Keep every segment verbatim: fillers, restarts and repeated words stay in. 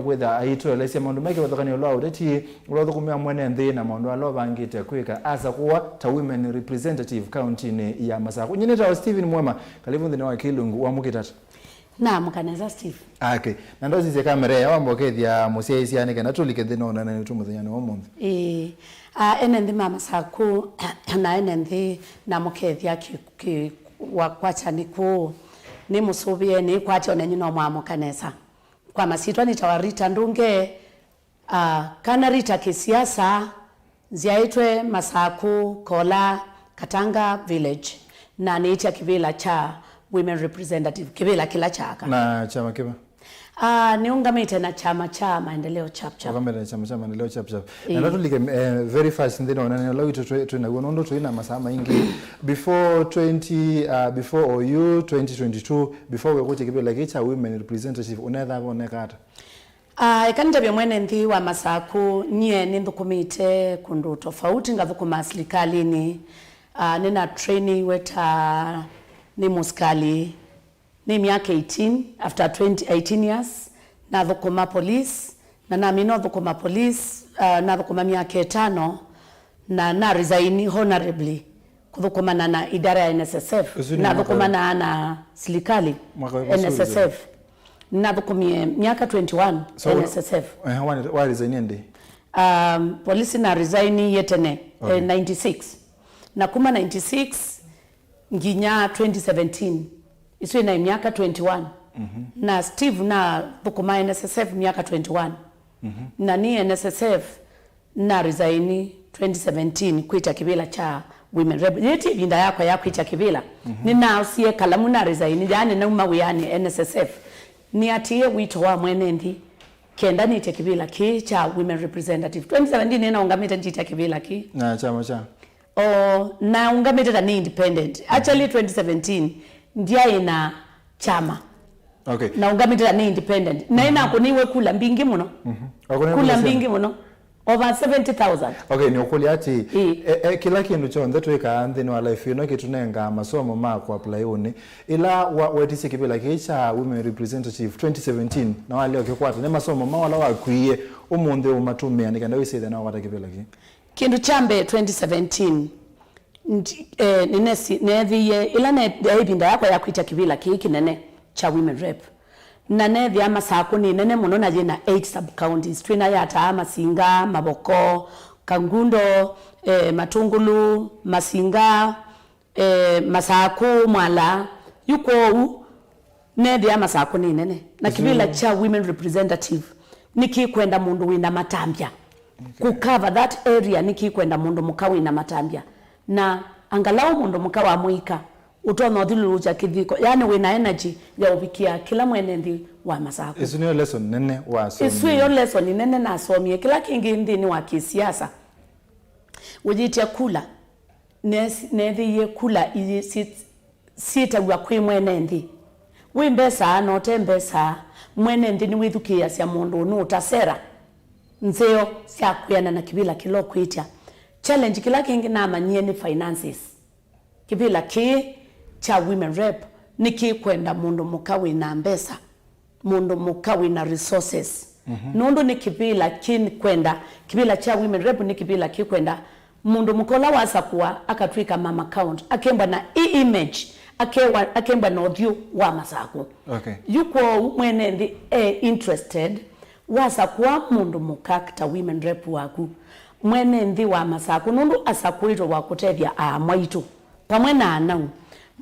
kwĩtha aitũelesya maũndũ me kĩvathũkany'o ũla wa ũteti, ũla ũthũkũmĩwa mwene nthĩ na maũndũ ala ũvangĩte kwĩka asakũwa ta women representative kauntinĩ ya Masakũ. Nyie nĩtawa Stephen Mwema, kalivu nthĩnĩ wa Kĩlungu wa Mũkitata. Namũka nesa, Steve. Okay. Na ndosisye kamera ĩya wamba ũkethya mũsyaĩĩsya nĩ kenda tũlike nthĩnĩ wa ũneenanĩ witũ mũthenyanĩ wa ũmũnthĩ. Ĩĩ. Ah, ene nthĩ ma Masakũ na ene nthĩ namũkethya kĩ, kĩ, wa, kwakya nĩ kũũ. Nĩmũsũvĩe, nĩkwatya ũnenyu no mwamũka nesa. Kwa masyĩtwa nĩtawa Rita Ndunge, ah, kana Rita kĩsiasa, nzyaĩtwe Masakũ, Kola, Katanga Village, na nĩĩtya kĩvĩla kya women representative, kĩvĩla kĩla kyaka. Na kyama kĩva? Ah, nĩũngamĩte na kyama kya Maendeleo Chap Chap. Ũngamĩte na kyama kya Maendeleo Chap Chap. Ĩĩ. Na natũlike, eh, very fast nthĩnĩ wa ũneenanĩ ũla witũ twĩ, twĩ naw'o, nũndũ twĩ na masaa maingĩ. Before twenty, uh, before O U twenty twenty-two, before wĩkũtya kĩvĩla kĩĩ kya women representative, ũnethaa voneka ata? Ah, eka nĩtavye mwene nthĩ wa Masakũ, nyie nĩnthũkũmĩte kũndũ tofauti, ngathũkũma silikalĩnĩ. Ah, nĩna trainiwe ta nĩ mũsikalĩ nĩ myaka eighteen, after twenty, eighteen years, nathũkũma police, na namina ũthũkũma police, ah, nathũkũma myaka ĩtano, na na resign honorably kũthũkũmana na idara ya N S S F. Ũsu nĩ mwaka nathũkũmanaa na silikalĩ, mwaka wĩva ũsu N S S F. Nathũkũmie myaka twenty-one. So, N S S F. Eh, wa, wa resign ndi? Um, polisi na resign ye tene, okay, eh, ninety-six. Na kuma ninety-six nginya twenty seventeen. Isu ina myaka twenty-one. Mhm. Na Steve nathũkũma N S S F myaka twenty-one. Mhm. Na ni N S S F na resign twenty seventeen kwĩtya kĩvĩla kya women rep. Yĩĩ ti ĩvinda yakwa ya kwĩtya kĩvĩla. Mhm. Nĩnaosie kalamu na resign, yaani nauma wĩanĩ N S S F. Nĩatĩĩe wito wa mwene nthĩ kenda nĩtye kĩvĩla kĩĩ kya women representative. Twenty seventeen nĩnaũngamĩte nditya kĩvĩla kĩĩ. Na kyama kya? O, naũngamĩte ta nĩ independent. Actually, twenty seventeen ndyaĩ na kyama. Okay. Naũngamĩte ta nĩ independent. Na nĩnakũnĩiwe kula mbingĩ mũno. Mhm. Wakũnĩiwe kula kula syana? Mbingĩ mũno. Over seventy thousand. Okay, nĩũkũlya atĩ, ĩĩ, e, e, kĩla kĩndũ kyonthe twĩkaa nthĩnĩ wa life ĩno kĩtũnengaa masomo ma kũapply ũnĩ. Ĩla wa, wetisye kĩvĩla kĩĩ kya women representative twenty seventeen, na walea ũkĩkwata, nĩ masomo maũ ala wakuie ũmũnthĩ ũmatũmĩa nĩ kenda wĩsĩthya na wakwata kĩvĩla kĩĩ? Kĩndũ kya mbee, twenty seventeen, ndi-, eh, nĩnesi-, neethĩie, ĩla ne-, yaĩ ĩvinda yakwa ya kwĩtya kĩvĩla kĩĩ kĩnene kya women rep. Na neethĩa Masakũ nĩ nene mũno na yĩna eight sub counties. Twĩna Yatta, Masinga, Mavoko, Kangundo, eh, Matungulu, Masinga, eh, Masakũ, Mwala. Yu kwoou, neethĩa Masakũ nĩ nene. Na kĩvĩla kya women representative nĩkĩkwenda mũndũ wĩna matambya. Okay. Kũ cover that area nĩkĩkwenda mũndũ mũka wĩna matambya. Na angalau mũndũ mũka wa mũika ũtonya ũthyũlũlũkya kĩthiko, yani wĩna energy ya ũvikĩa kĩla mwene nthĩ wa Masakũ. Ĩsu nĩyo lesson nene wasomie. Ĩsu ĩyo lesson nene nasomie. Kĩla kĩngĩ nthĩnĩ wa kĩsiasa, ũyĩtya kula, nes-, neethĩie kula ii syĩ-, syĩtaw'a kwĩ mwene nthĩ. Wĩ mbesa na ũte mbesa, mwene nthĩ nĩwĩthukĩĩasya mũndũ nũũta sera nzeo sya kwĩana na kĩvĩla kĩla ũkwĩtya. Challenge kĩla kĩngĩ namanyie nĩ finances. Kĩvĩla kĩĩ kya women rep nĩkĩkwenda mũndũ mũka wĩna mbesa, mũndũ mũka wĩna resources. Mhm. Nũndũ nĩ kĩvĩla kĩkwenda, kĩvĩla kya women rep nĩ kĩvĩla kĩkwenda mũndũ mũka ũla wasakũa akatw'ĩka mama count, akembwa na i-, image, akewa-, akembwa na ũthyũ wa Masakũ. Okay. Yu kwoou mwene nthĩ e interested, wasakũa mũndũ mũka ta women rep waku, mwene nthĩ wa Masakũ, nũndũ asakũĩtwe wa kũtethya aamwaitũ vamwe na anau.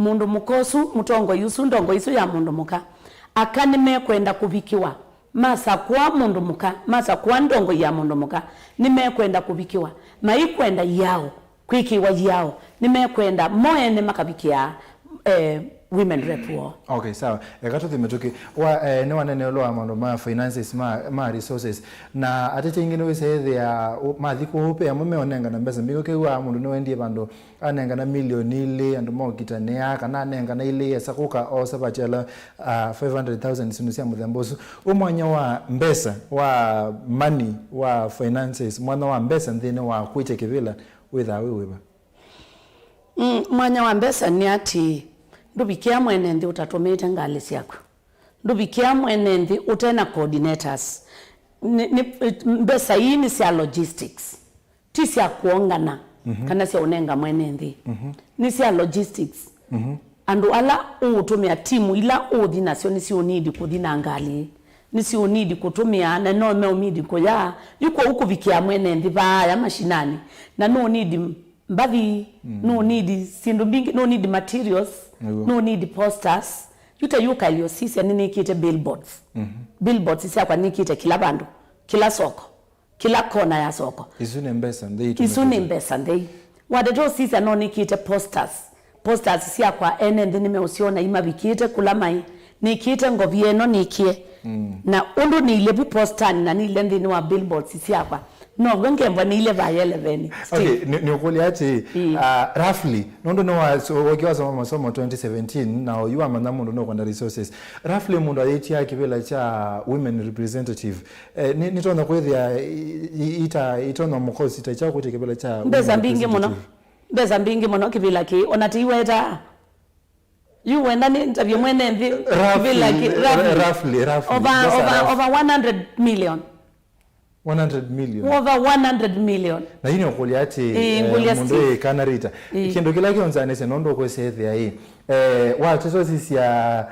Mũndũ mũka ũsu, mũtongoi ũsu, ndongoi ĩsu ya mũndũ mũka, aka nĩmekwenda kũvikĩwa. Masakũa mũndũ mũka, masakũa ndongoi ya mũndũ mũka, nĩmekwenda kũvikĩwa. Maikwenda yaũ, kwĩkĩwa yaũ, nĩmekwenda mo ene makavikĩa, eh, women rep woo. Okay, sawa. Eka tũthi mĩtũkĩ. Wa, eh, nĩwanene ũlũ wa maũndũ ma finances ma, ma resources. Na ateti aingĩ nĩwĩsethĩa, u-, mathi kũu pe amwe meonengana mbesa mbingĩ. Ũkew'aa mũndũ nĩwendie vandũ anengana milioni ilĩ, andũ mokitanĩa, kana anengana ilĩ, esa kũka osa vatiala, ah, five hundred thousand, sindu sya mũthemba ũsu. Ũ mwanya wa mbesa, wa money, wa finances, mwanya wa mbesa nthĩnĩ wa kwĩtya kĩvĩla wĩthaa wĩ wĩva? Mm, mwanya wa mbesa nĩ atĩ, ndũvikĩa mwene nthĩ ũtatũmĩĩte ngalĩ syaku. Ndũvikĩa mwene nthĩ ũte na coordinators. Nĩ, nĩ, mbesa ii nĩ sya logistics, ti sya kũongana, mhm, kana sya ũnenga mwene nthĩ. Mhm. Nĩ sya logistics. Mhm. Andũ ala ũũtũmĩa, timu ila ũũthi nasyo nĩsiũnidi kũthi na ngalĩ, nĩsiũnidi kũtũmĩa, na no meũnidi kũya yu kwoou kũvikĩa mwene nthĩ vaaya mashinani, na nũũnidi mbathi, mm, nũũnidi syĩndũ mbingĩ, nũũnidi materials, nĩw'o, nũũnidi posters. Yu ta yu ũkaĩlyo sisya nĩnĩkĩte billboards. Mhm. Billboards syakwa nĩkĩte kĩla vandũ, kĩla soko, kĩla kona ya soko. Isu nĩ mbesa nthei. Isu nĩ mbesa nthei. Watete ũsisya no nĩkĩte posters. Posters syakwa ene nthĩ nĩmeũsyona imavikĩte kũla maĩ. Nĩkĩte ngovia ĩno nĩkĩe. Mm. Na ũndũ nĩile vu postani na nĩile nthĩnĩ wa billboards syakwa, novw'o ngembwa nĩile vaya eleveni. Okay, nĩ, nĩũkũlya atĩ, ii, uh, roughly, nũndũ nĩwa-, so, wokĩ wasoma masomo twenty seventeen, na oyu wamanya mũndũ nũkwenda resources. Roughly mũndũ ayĩtia kĩvĩla kya women representative, eh, nĩ, nĩtonya kwĩthĩa i-, i-, ita, itonya mũkosi ta kya kwĩtia kĩvĩla kya women representative? Mbesa mbingĩ mũno. Mbesa mbingĩ mũno kĩvĩla kĩĩ, ona tiweta. Yu wenda nĩ ntavye mwene nthĩ, roughly, kĩvĩla kĩ, roughly, roughly, roughly, over, just a over, rough, over one hundred million. One hundred million. Over one hundred million. Na yini ũkũlya atĩ, ĩĩ, eh, ngũlya mũndũ Steve. Ĩ kana Rita. Ĩĩ. Kĩndũ kĩla kĩonzanisye nũndũ ũkwĩsethĩa ĩ, eh, watĩtwa sisya,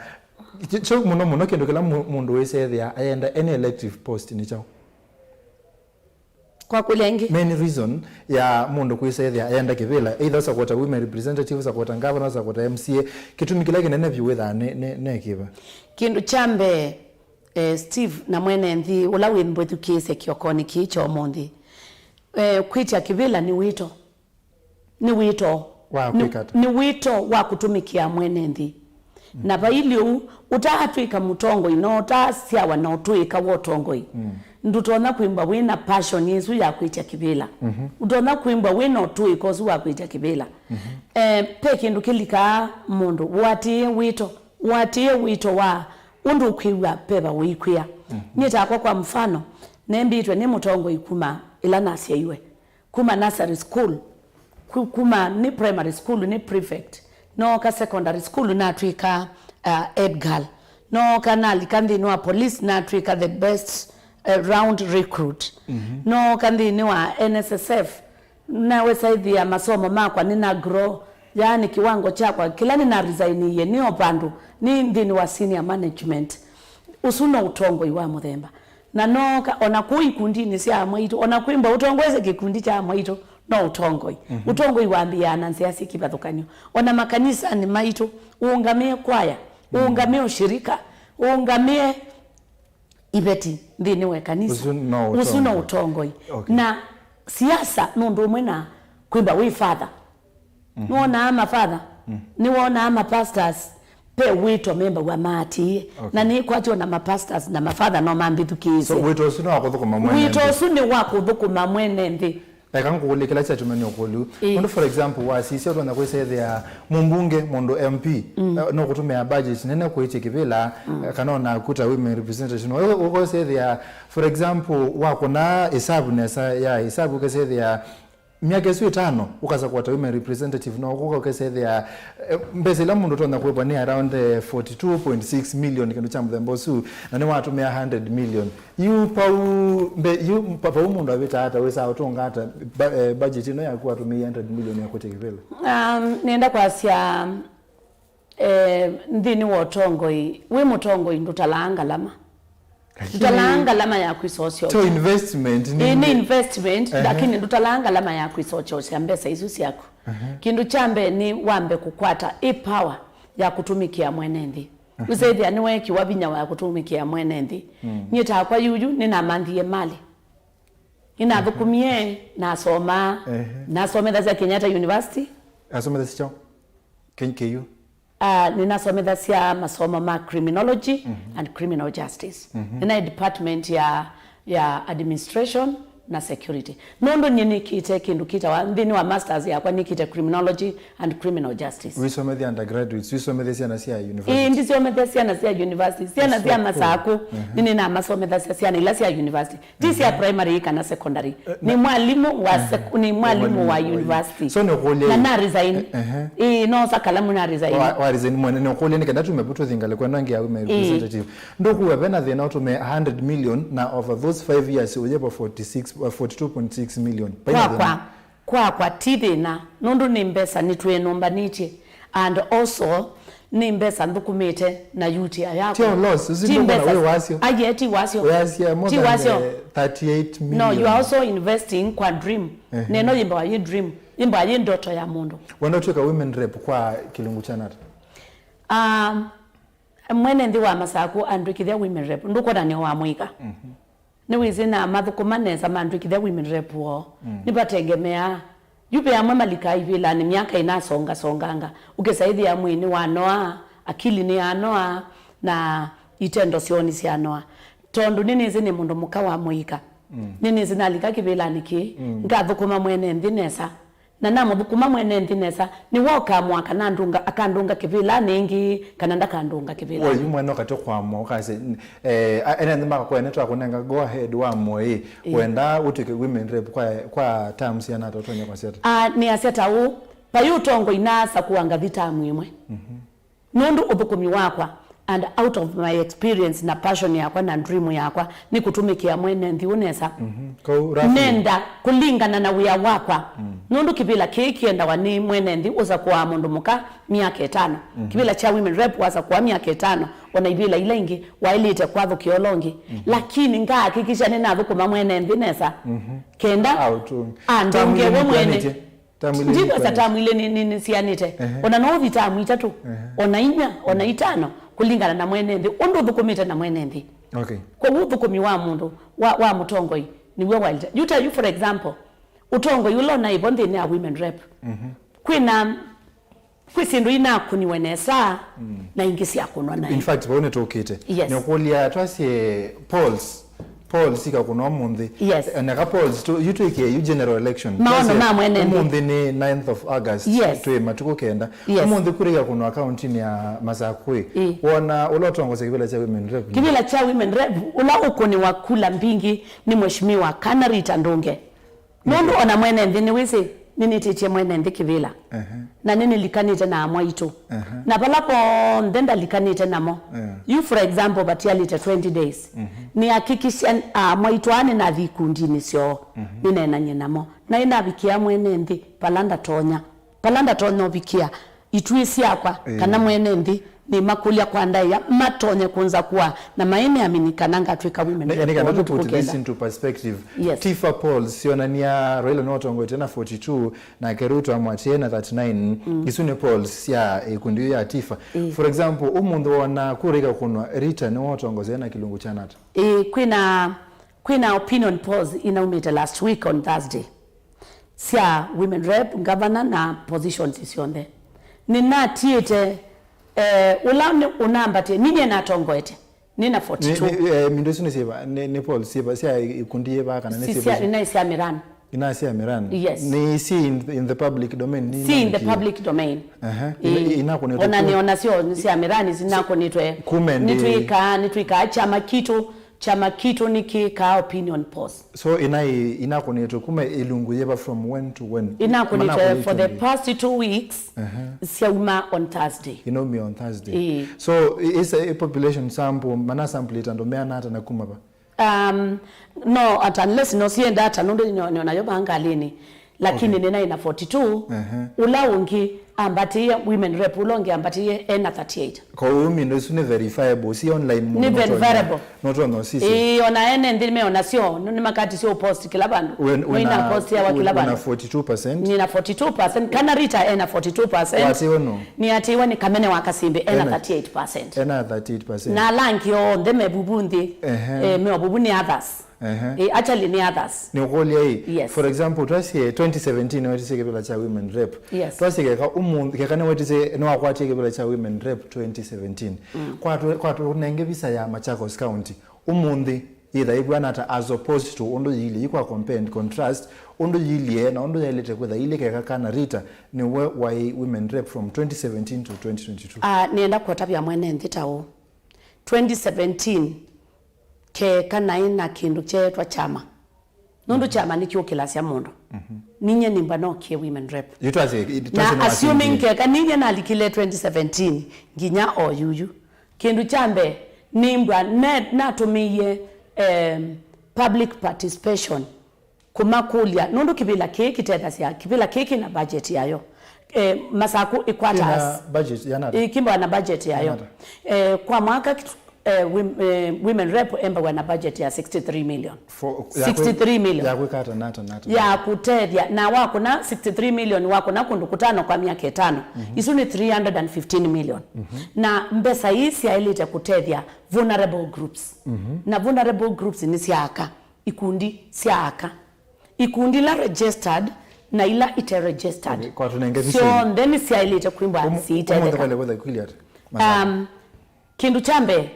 kyo mũno mũno kĩndũ kĩla mu-, mũndũ wĩsethĩa ayenda any elective post nĩ kyaũ? Kwa kũlya ĩngĩ. Main reason ya mũndũ kwĩsethĩa ayenda kĩvĩla, either ũsakũta women representative, ũsakũta governor, ũsakũta M C A, kĩtumi kĩla kĩnene vyũ wĩthaa nĩ, nĩ, nĩ kĩva? Kĩndũ kya mbee, eh, Steve na mwene nthĩ ũla wĩmbwĩthukĩĩsye kĩokonĩ kĩĩ kya ũmũnthĩ, eh, kwĩtya kĩvĩla nĩ wĩto. Nĩ wĩto. Wa nĩ, kwĩka ata? Nĩ wĩto wa kũtũmĩkĩa mwene nthĩ. Mm. Na vailyĩ ũu, ũtaatw'ĩka mũtongoi, na ũtaasyawa na ũtũĩka wa ũtongoi, mm, ndũtonya kwĩmbwa wĩ na passion ĩsu ya kwĩtya kĩvĩla. Mhm. Ũtonya kwĩmbwa wĩ na ũtũĩka ũsu wa kwĩtya kĩvĩla. Mhm. Eh, ve kĩndũ kĩlikaa mũndũ, ũatĩĩe wĩto, ũatĩĩe wĩto wa ũndũ ũkwĩw'a veva ũikwĩa. Mhm. Nyie takwa, kwa mfano, nembĩtwe nĩ mũtongoi kuma ĩla nasyaiwe. Kuma nursery school, ku-, kuma nĩ primary school nĩ prefect, nooka secondary school natw'ĩka, uh, head girl, nooka nalika nthĩnĩ wa police natw'ĩka the best, uh, round recruit. Mhm. Nooka nthĩnĩ wa N S S F, nawesa ĩthĩa masomo makwa nĩna grow, yaani kĩwango kyakwa kĩla nĩna resigniie nĩ o vandũ nĩ nthĩnĩ wa senior management. Ũsu no ũtongoi wa mũthemba. Na nooka, ona kũu ikundinĩ sya amwaitũ, ona kwĩmba ũtongoesye kĩkundi kya amwaitũ, no ũtongoi. Mhm. Ũtongoi wambĩĩaa na nzĩa syĩ kĩvathũkany'o. Ona makanisanĩ maitũ, ũũngamĩe kwaya, mm, ũũngamĩe ũshirika, ũũngamĩe iveti nthĩnĩ wa ĩkanisa. Ũsu no ũsu no ũtongoi. Ũtongoi. Okay. Na siasa nũndũ ũmwe na kwĩmba wĩ father. Mhm. Nĩwonaa mafather, mm, nĩwonaa mapastors, ve wĩto membaw'a maatĩĩe. Okay. Na nĩkwatyo na mapastors na mafather no mambĩthukĩĩsye. So, wĩto ũsu nĩ wa kũthũkũma mwene nthĩ? Wĩto ũsu nĩ wa kũthũkũma mwene nthĩ. Eka ngũkũlye kĩla kyatuma nĩ ũkũlyu. Ĩĩ. Mũndũ, for example, wasisya ũtonya kwĩsethĩa mũmbunge, mũndũ M P, mm, eh, no kũtũmĩa budget nene kũĩtya kĩvĩla, mm, eh, kana ona kuta women representation. Ũkosethĩa, for example, wakũna ĩsavu nesa ya ĩsavu, ũkesethĩa myaka ĩsu ĩtano, ũkasakũa ta women representative, no ũkũka ũkesethĩa, eh, mbesa ila mũndũ ũtonya kũĩvwa nĩ around, eh, forty two point six million, kĩndũ kya mũthemba ũsu, na nĩwatũmĩa hundred million. Yu pau, mbe, yu pa-, pau mũndũ avĩtaa ata, wĩsaa ũtũnga ata ba-, eh, budget ĩno yaku watũmĩie hundred million ya kũtya kĩvĩla? Um, nenda kwasya, eh, nthĩnĩ wa ũtongoi, wĩ mũtongoi ndũtalaa ngalama. Lakini ndũtalaa ngalama ya kwĩsosya. To investment, nĩ, ĩĩ, nĩ nĩ investment, ehe, lakini ndũtalaa ngalama ya kwĩsokyosya mbesa isu syaku. Ehe. Kĩndũ kya mbee nĩ wambe kũkwata ĩ power ya kũtũmĩkĩa mwene nthĩ. Ehe. Wĩsethĩa nĩweekĩwa vinya wa kũtũmĩkĩa mwene nthĩ. Mm. Nyie takwa yuyu nĩnamanthie Mali. Nĩnathũkũmie, ehe, nasoma, ehe, nasomethasya Kenyatta University. Asomethasya kyaũ? Ken-, K U? Ah, nĩnasomethasya masomo ma criminology, mhm, and criminal justice. Mhm. Nĩnaĩ department ya, ya administration na security. Nũndũ nyie nĩkĩte kĩndũ kĩtawa, nthĩnĩ wa masters yakwa nĩkĩte criminology and criminal justice. Wĩsomethya undergraduates, wĩsomethya syana sya university? Ĩĩ, ndisomethya syana sya university. Syana sya Masakũ, nĩnĩnamasomethasya syana ila sya university. Ti sya primary kana secondary. Nĩ mwalimũ wa sec-, nĩ mwalimũ wa university. So nĩkũlya na na resign. Ĩĩ, noosa kalamu na resign. Wa, wa resign mwene, nĩkũlya nĩ kenda tume vu tũthi ngalĩko ĩno ĩngĩ ya women representative. Ndũkũwa vena thĩna ũtũme a hundred million na over those five years ũyĩva forty-six, uh, forty-two point six million. Kwakwa, kwakwa ti thĩna, nũndũ nĩ mbesa nĩtwĩnũmbanĩtye, and also nĩ mbesa nthũkũmĩte na U T I yakwa. Ti loss, ũsu ti mbesa wĩ wasyo. Aye, ti wasyo. Wĩasya more than, eh, thirty-eight million. No, you are also investing kwa dream. Neno yĩmbawa yĩ dream, yĩmbawa yĩ ndoto ya mũndũ. Wenda ũtwĩka women rep kwa kĩlungu kya nata? Um, Mwene nthĩ wa Masakũ andwĩkĩthya women rep, ndũkwona nĩo wa mũika. Nĩwĩsĩ na mathũkũma nesa mandwĩkĩthya women rep woo. Nĩvatengemeaa. Yu ve amwe malikaa ivĩlanĩ myaka ĩnasongasonganga. Ũkĩsa ĩthĩa mwĩĩ nĩwanoa, akili nĩyanoa, na itendo syoo nĩsyanoa. Tondũ nĩnĩsĩ nĩ mũndũ mũka wa mũika. Nĩnĩsĩ nalika kĩvĩlanĩ kĩĩ, ngathũkũma mwene nthĩ nesa. Na namũthũkũma mwene nthĩ nesa, nĩwe ũkamũa kana ndũnga, akandũnga kĩvĩlanĩ ĩngĩ, kana ndakandũnga kĩvĩlanĩ. Yu mwene ũkatĩ kwamũa, ũkasya, eh, a-, ene nthĩ makakũya nĩtwakũnenga go ahead wa mũĩ, wenda ũtwĩke women rep kwa, kwa terms ya nata, ũtonya kwasya ata? Ah, nĩasya ta ũũ, vai ũtongoi naasa kũa ngathi term ĩmwe. Nũndũ ũthũkũmi wakwa, and out of my experience na passion yakwa na dream yakwa, nĩ kũtũmĩkĩa mwene nthĩ ũũ nesa. Nenda kũlingana na wĩa wakwa. Nũndũ kĩvĩla kĩĩ kĩendawa nĩ mwene nthĩ ũsakũaa mũndũ mũka myaka ĩtano. Kĩvĩla kya women rep wasakũa myaka ĩtano, ona ivĩla ila ingĩ waĩlĩte kwathũkĩa ũla ũngĩ. Lakini ngahakikisha nĩnathũkũma mwene nthĩ nesa. Kenda andũnge we mwene. Ndikwasa tamu ilĩ nĩ, nĩ, nĩsianĩte. Ona no ũthi tamu itatũ, ona inya, ona itano, kũlingana na mwene nthĩ, ũndũ ũthũkũmĩte na mwene nthĩ. Okay. Kwoou ũthũkũmi wa mũndũ, wa, wa mũtongoi, nĩw'o waĩlĩte. Yu ta yu, for example, ũtongoi ũla ũnaĩ vo nthĩnĩ ya women rep, kwĩna, kwĩ syĩndũ inakũniwe nesa, na ingĩ syakũnwa naĩ. In fact, vau nĩtũkĩte. Yes. Nĩũkũlya twasye polls, polls ikakũnwa ũmũnthĩ. Yes. Neka polls tu, yu twĩkĩe yu general election. Maono ma mwene nthĩ. Ũmũnthĩ nĩ ninth of August. Yes. Twĩ matukũ kenda. Yes. Ũmũnthĩ kura ikakũnwa kauntinĩ ya Masakũ. Ĩ. Wona ũla ũtongosya kĩvĩla kya women rep? Kĩvĩla kya women rep, ũla ũkũnĩwa kula mbingĩ nĩ Mheshimiwa Kana Rita Ndũnge. Nũndũ ona mwene nthĩ nĩwĩsĩ, nĩnĩtĩtye mwene nthĩ kĩvĩla. Na nĩnĩlikanĩte na amwaitũ. Na vala vonthe ndalikanĩte namo. Yu, for example, vatialĩte twenty days. Nĩakikisya amwaitũ aa nĩnathi ikundinĩ syoo. Nĩneenany'e namo. Na nĩnavikĩa mwene nthĩ vala ndatonya. Vala ndatonya ũvikĩa. Ituĩ syakwa, kana mwene nthĩ, nĩmakũlya kwa ndaĩa, matonye kũnza kũa, na maĩ nĩamini kana ngatw'ĩka women rep. Nĩ kana to put this into perspective. Yes. Tifa polls syonania Raila nũtongoete na forty-two, nake Ruto amwatĩe na thirty-nine. Isu nĩ polls sya ikundi yu ya Tifa. For example, ũmũnthĩ wona kura ikakũnwa, Rita nĩwe ũtongosete na kĩlungu kya nata? Ĩ, kwĩna, kwĩna opinion polls inaumĩte last week on Thursday. Sya women rep, governor na positions syonthe. Nĩnatiĩte, eh, ũla nĩ ũnambatĩe, ninyie natongoete, nĩna forty-two. Nĩ, nĩ, eh, mindo isu nĩ syĩva, nĩ, nĩ polls syĩva, sya ikundi yĩva kana nĩ syĩva? Nĩ sya Miran. Ina sya Miran? Yes. Nĩ si in, in the public domain? Si in the public domain. Aha. Ina, inakũnĩtwe ona nĩ ona syo nĩ sya Miran sinakũnĩtwe. Nĩtwĩkaa, nĩtwĩkaa chama kitu. Chama kitu nĩkĩkaa opinion polls. So ina, inakũnĩtwe kuma ilungu yĩva, from when to when? Inakũnĩtwe for the past two weeks, syauma on Thursday. Inaumia on Thursday. Ĩĩ. So i-, is a population sample, mana sample andũ meana ata na kuma va? Um, no, at unless no sienda ata nũndũ nĩonayo vangalĩnĩ. Lakini nĩnaĩ na forty-two, ũla ũngĩ ambatĩie, women rep ũla ũngĩ ambatĩie ena thirty-eight. Kwoou mindo isu nĩ verifiable, si online mũno. Nĩ verifiable. Nũtonya ũsisya. Ĩĩ, ona ene nthĩ meona syo, nĩ makati syo post kĩla vandũ. Wĩna post yawa kĩla vandũ. Wĩna forty-two percent. Nĩna forty-two percent, kana Rita ena forty-two percent. Watiwe no? Nĩatiwe nĩ Kamene wa Kasimbi, ena thirty-eight percent. Ena thirty-eight percent. Na ala angĩ onthe me vuvu nthĩ, eh, me vuvu nĩ others. Ehe. Eh, actually nĩ others. Nĩũkũlya ĩ, yes, for example, twasye twenty seventeen nĩwetisie kĩvĩla kya women rep. Yes. Twasye keka ũmũnthĩ, keka nĩwetisie, nĩwakwatie kĩvĩla kya women rep twenty seventeen. Kwatũ-, kwatũnenge visa ya Machakos County. Ũmũnthĩ, Yĩtha ĩvw'ana ata as opposed to ũndũ yĩilyĩ, yu kwa compare and contrast ũndũ yĩilyĩ na ũndũ yaĩlĩte kwĩtha yĩilyĩ keka kana Rita nĩwe waĩ women rep from twenty seventeen to twenty twenty-two? Ah, nĩenda kũtavya mwene nthĩ ta ũũ. Twenty seventeen, keka naĩ na kĩndũ kyeetwa kyama. Nũndũ kyama nĩkyũkĩlasya mũndũ. Ninyie nĩmbwa nookie women rep. Yu twasye, yu twasye na nĩwasindie. Assuming keka ninyie nalikile twenty seventeen nginya o yuyu. Kĩndũ kya mbee, nĩmbwa ne-, natũmĩie, em, public participation kũmakũlya, nũndũ kĩvĩla kĩĩ kĩtethasya, kĩvĩla kĩĩ kĩna budget yayo. Eh, Masakũ ĩkwata Kĩna as-, budget ya nata? Ĩ, kĩmbwa na budget yayo. Ya nata? Eh, kwa mwaka, eh, wom-, eh, women rep embaw'a na budget ya sixty-three million. For, ya kwĩ-, sixty-three million. Ya kwĩka ata, nata, nata? Ya kũtethya, na wakũna sixty-three million, wakũna kũndũ kũtano kwa myaka ĩtano. Isu nĩ three hundred and fifteen million. Na mbesa ii syaĩlĩte kũtethya vulnerable groups. Na vulnerable groups nĩ sya aka, ikundi sya aka. Ikundi ila registered na ila ite registered. Okay, kwa tũnenge vision. Syonthe nĩsyaĩlĩte kwĩmbwa siitetheka. Ũmũnthĩ vale kwĩtha ikundi ata? Um, kĩndũ kya mbee,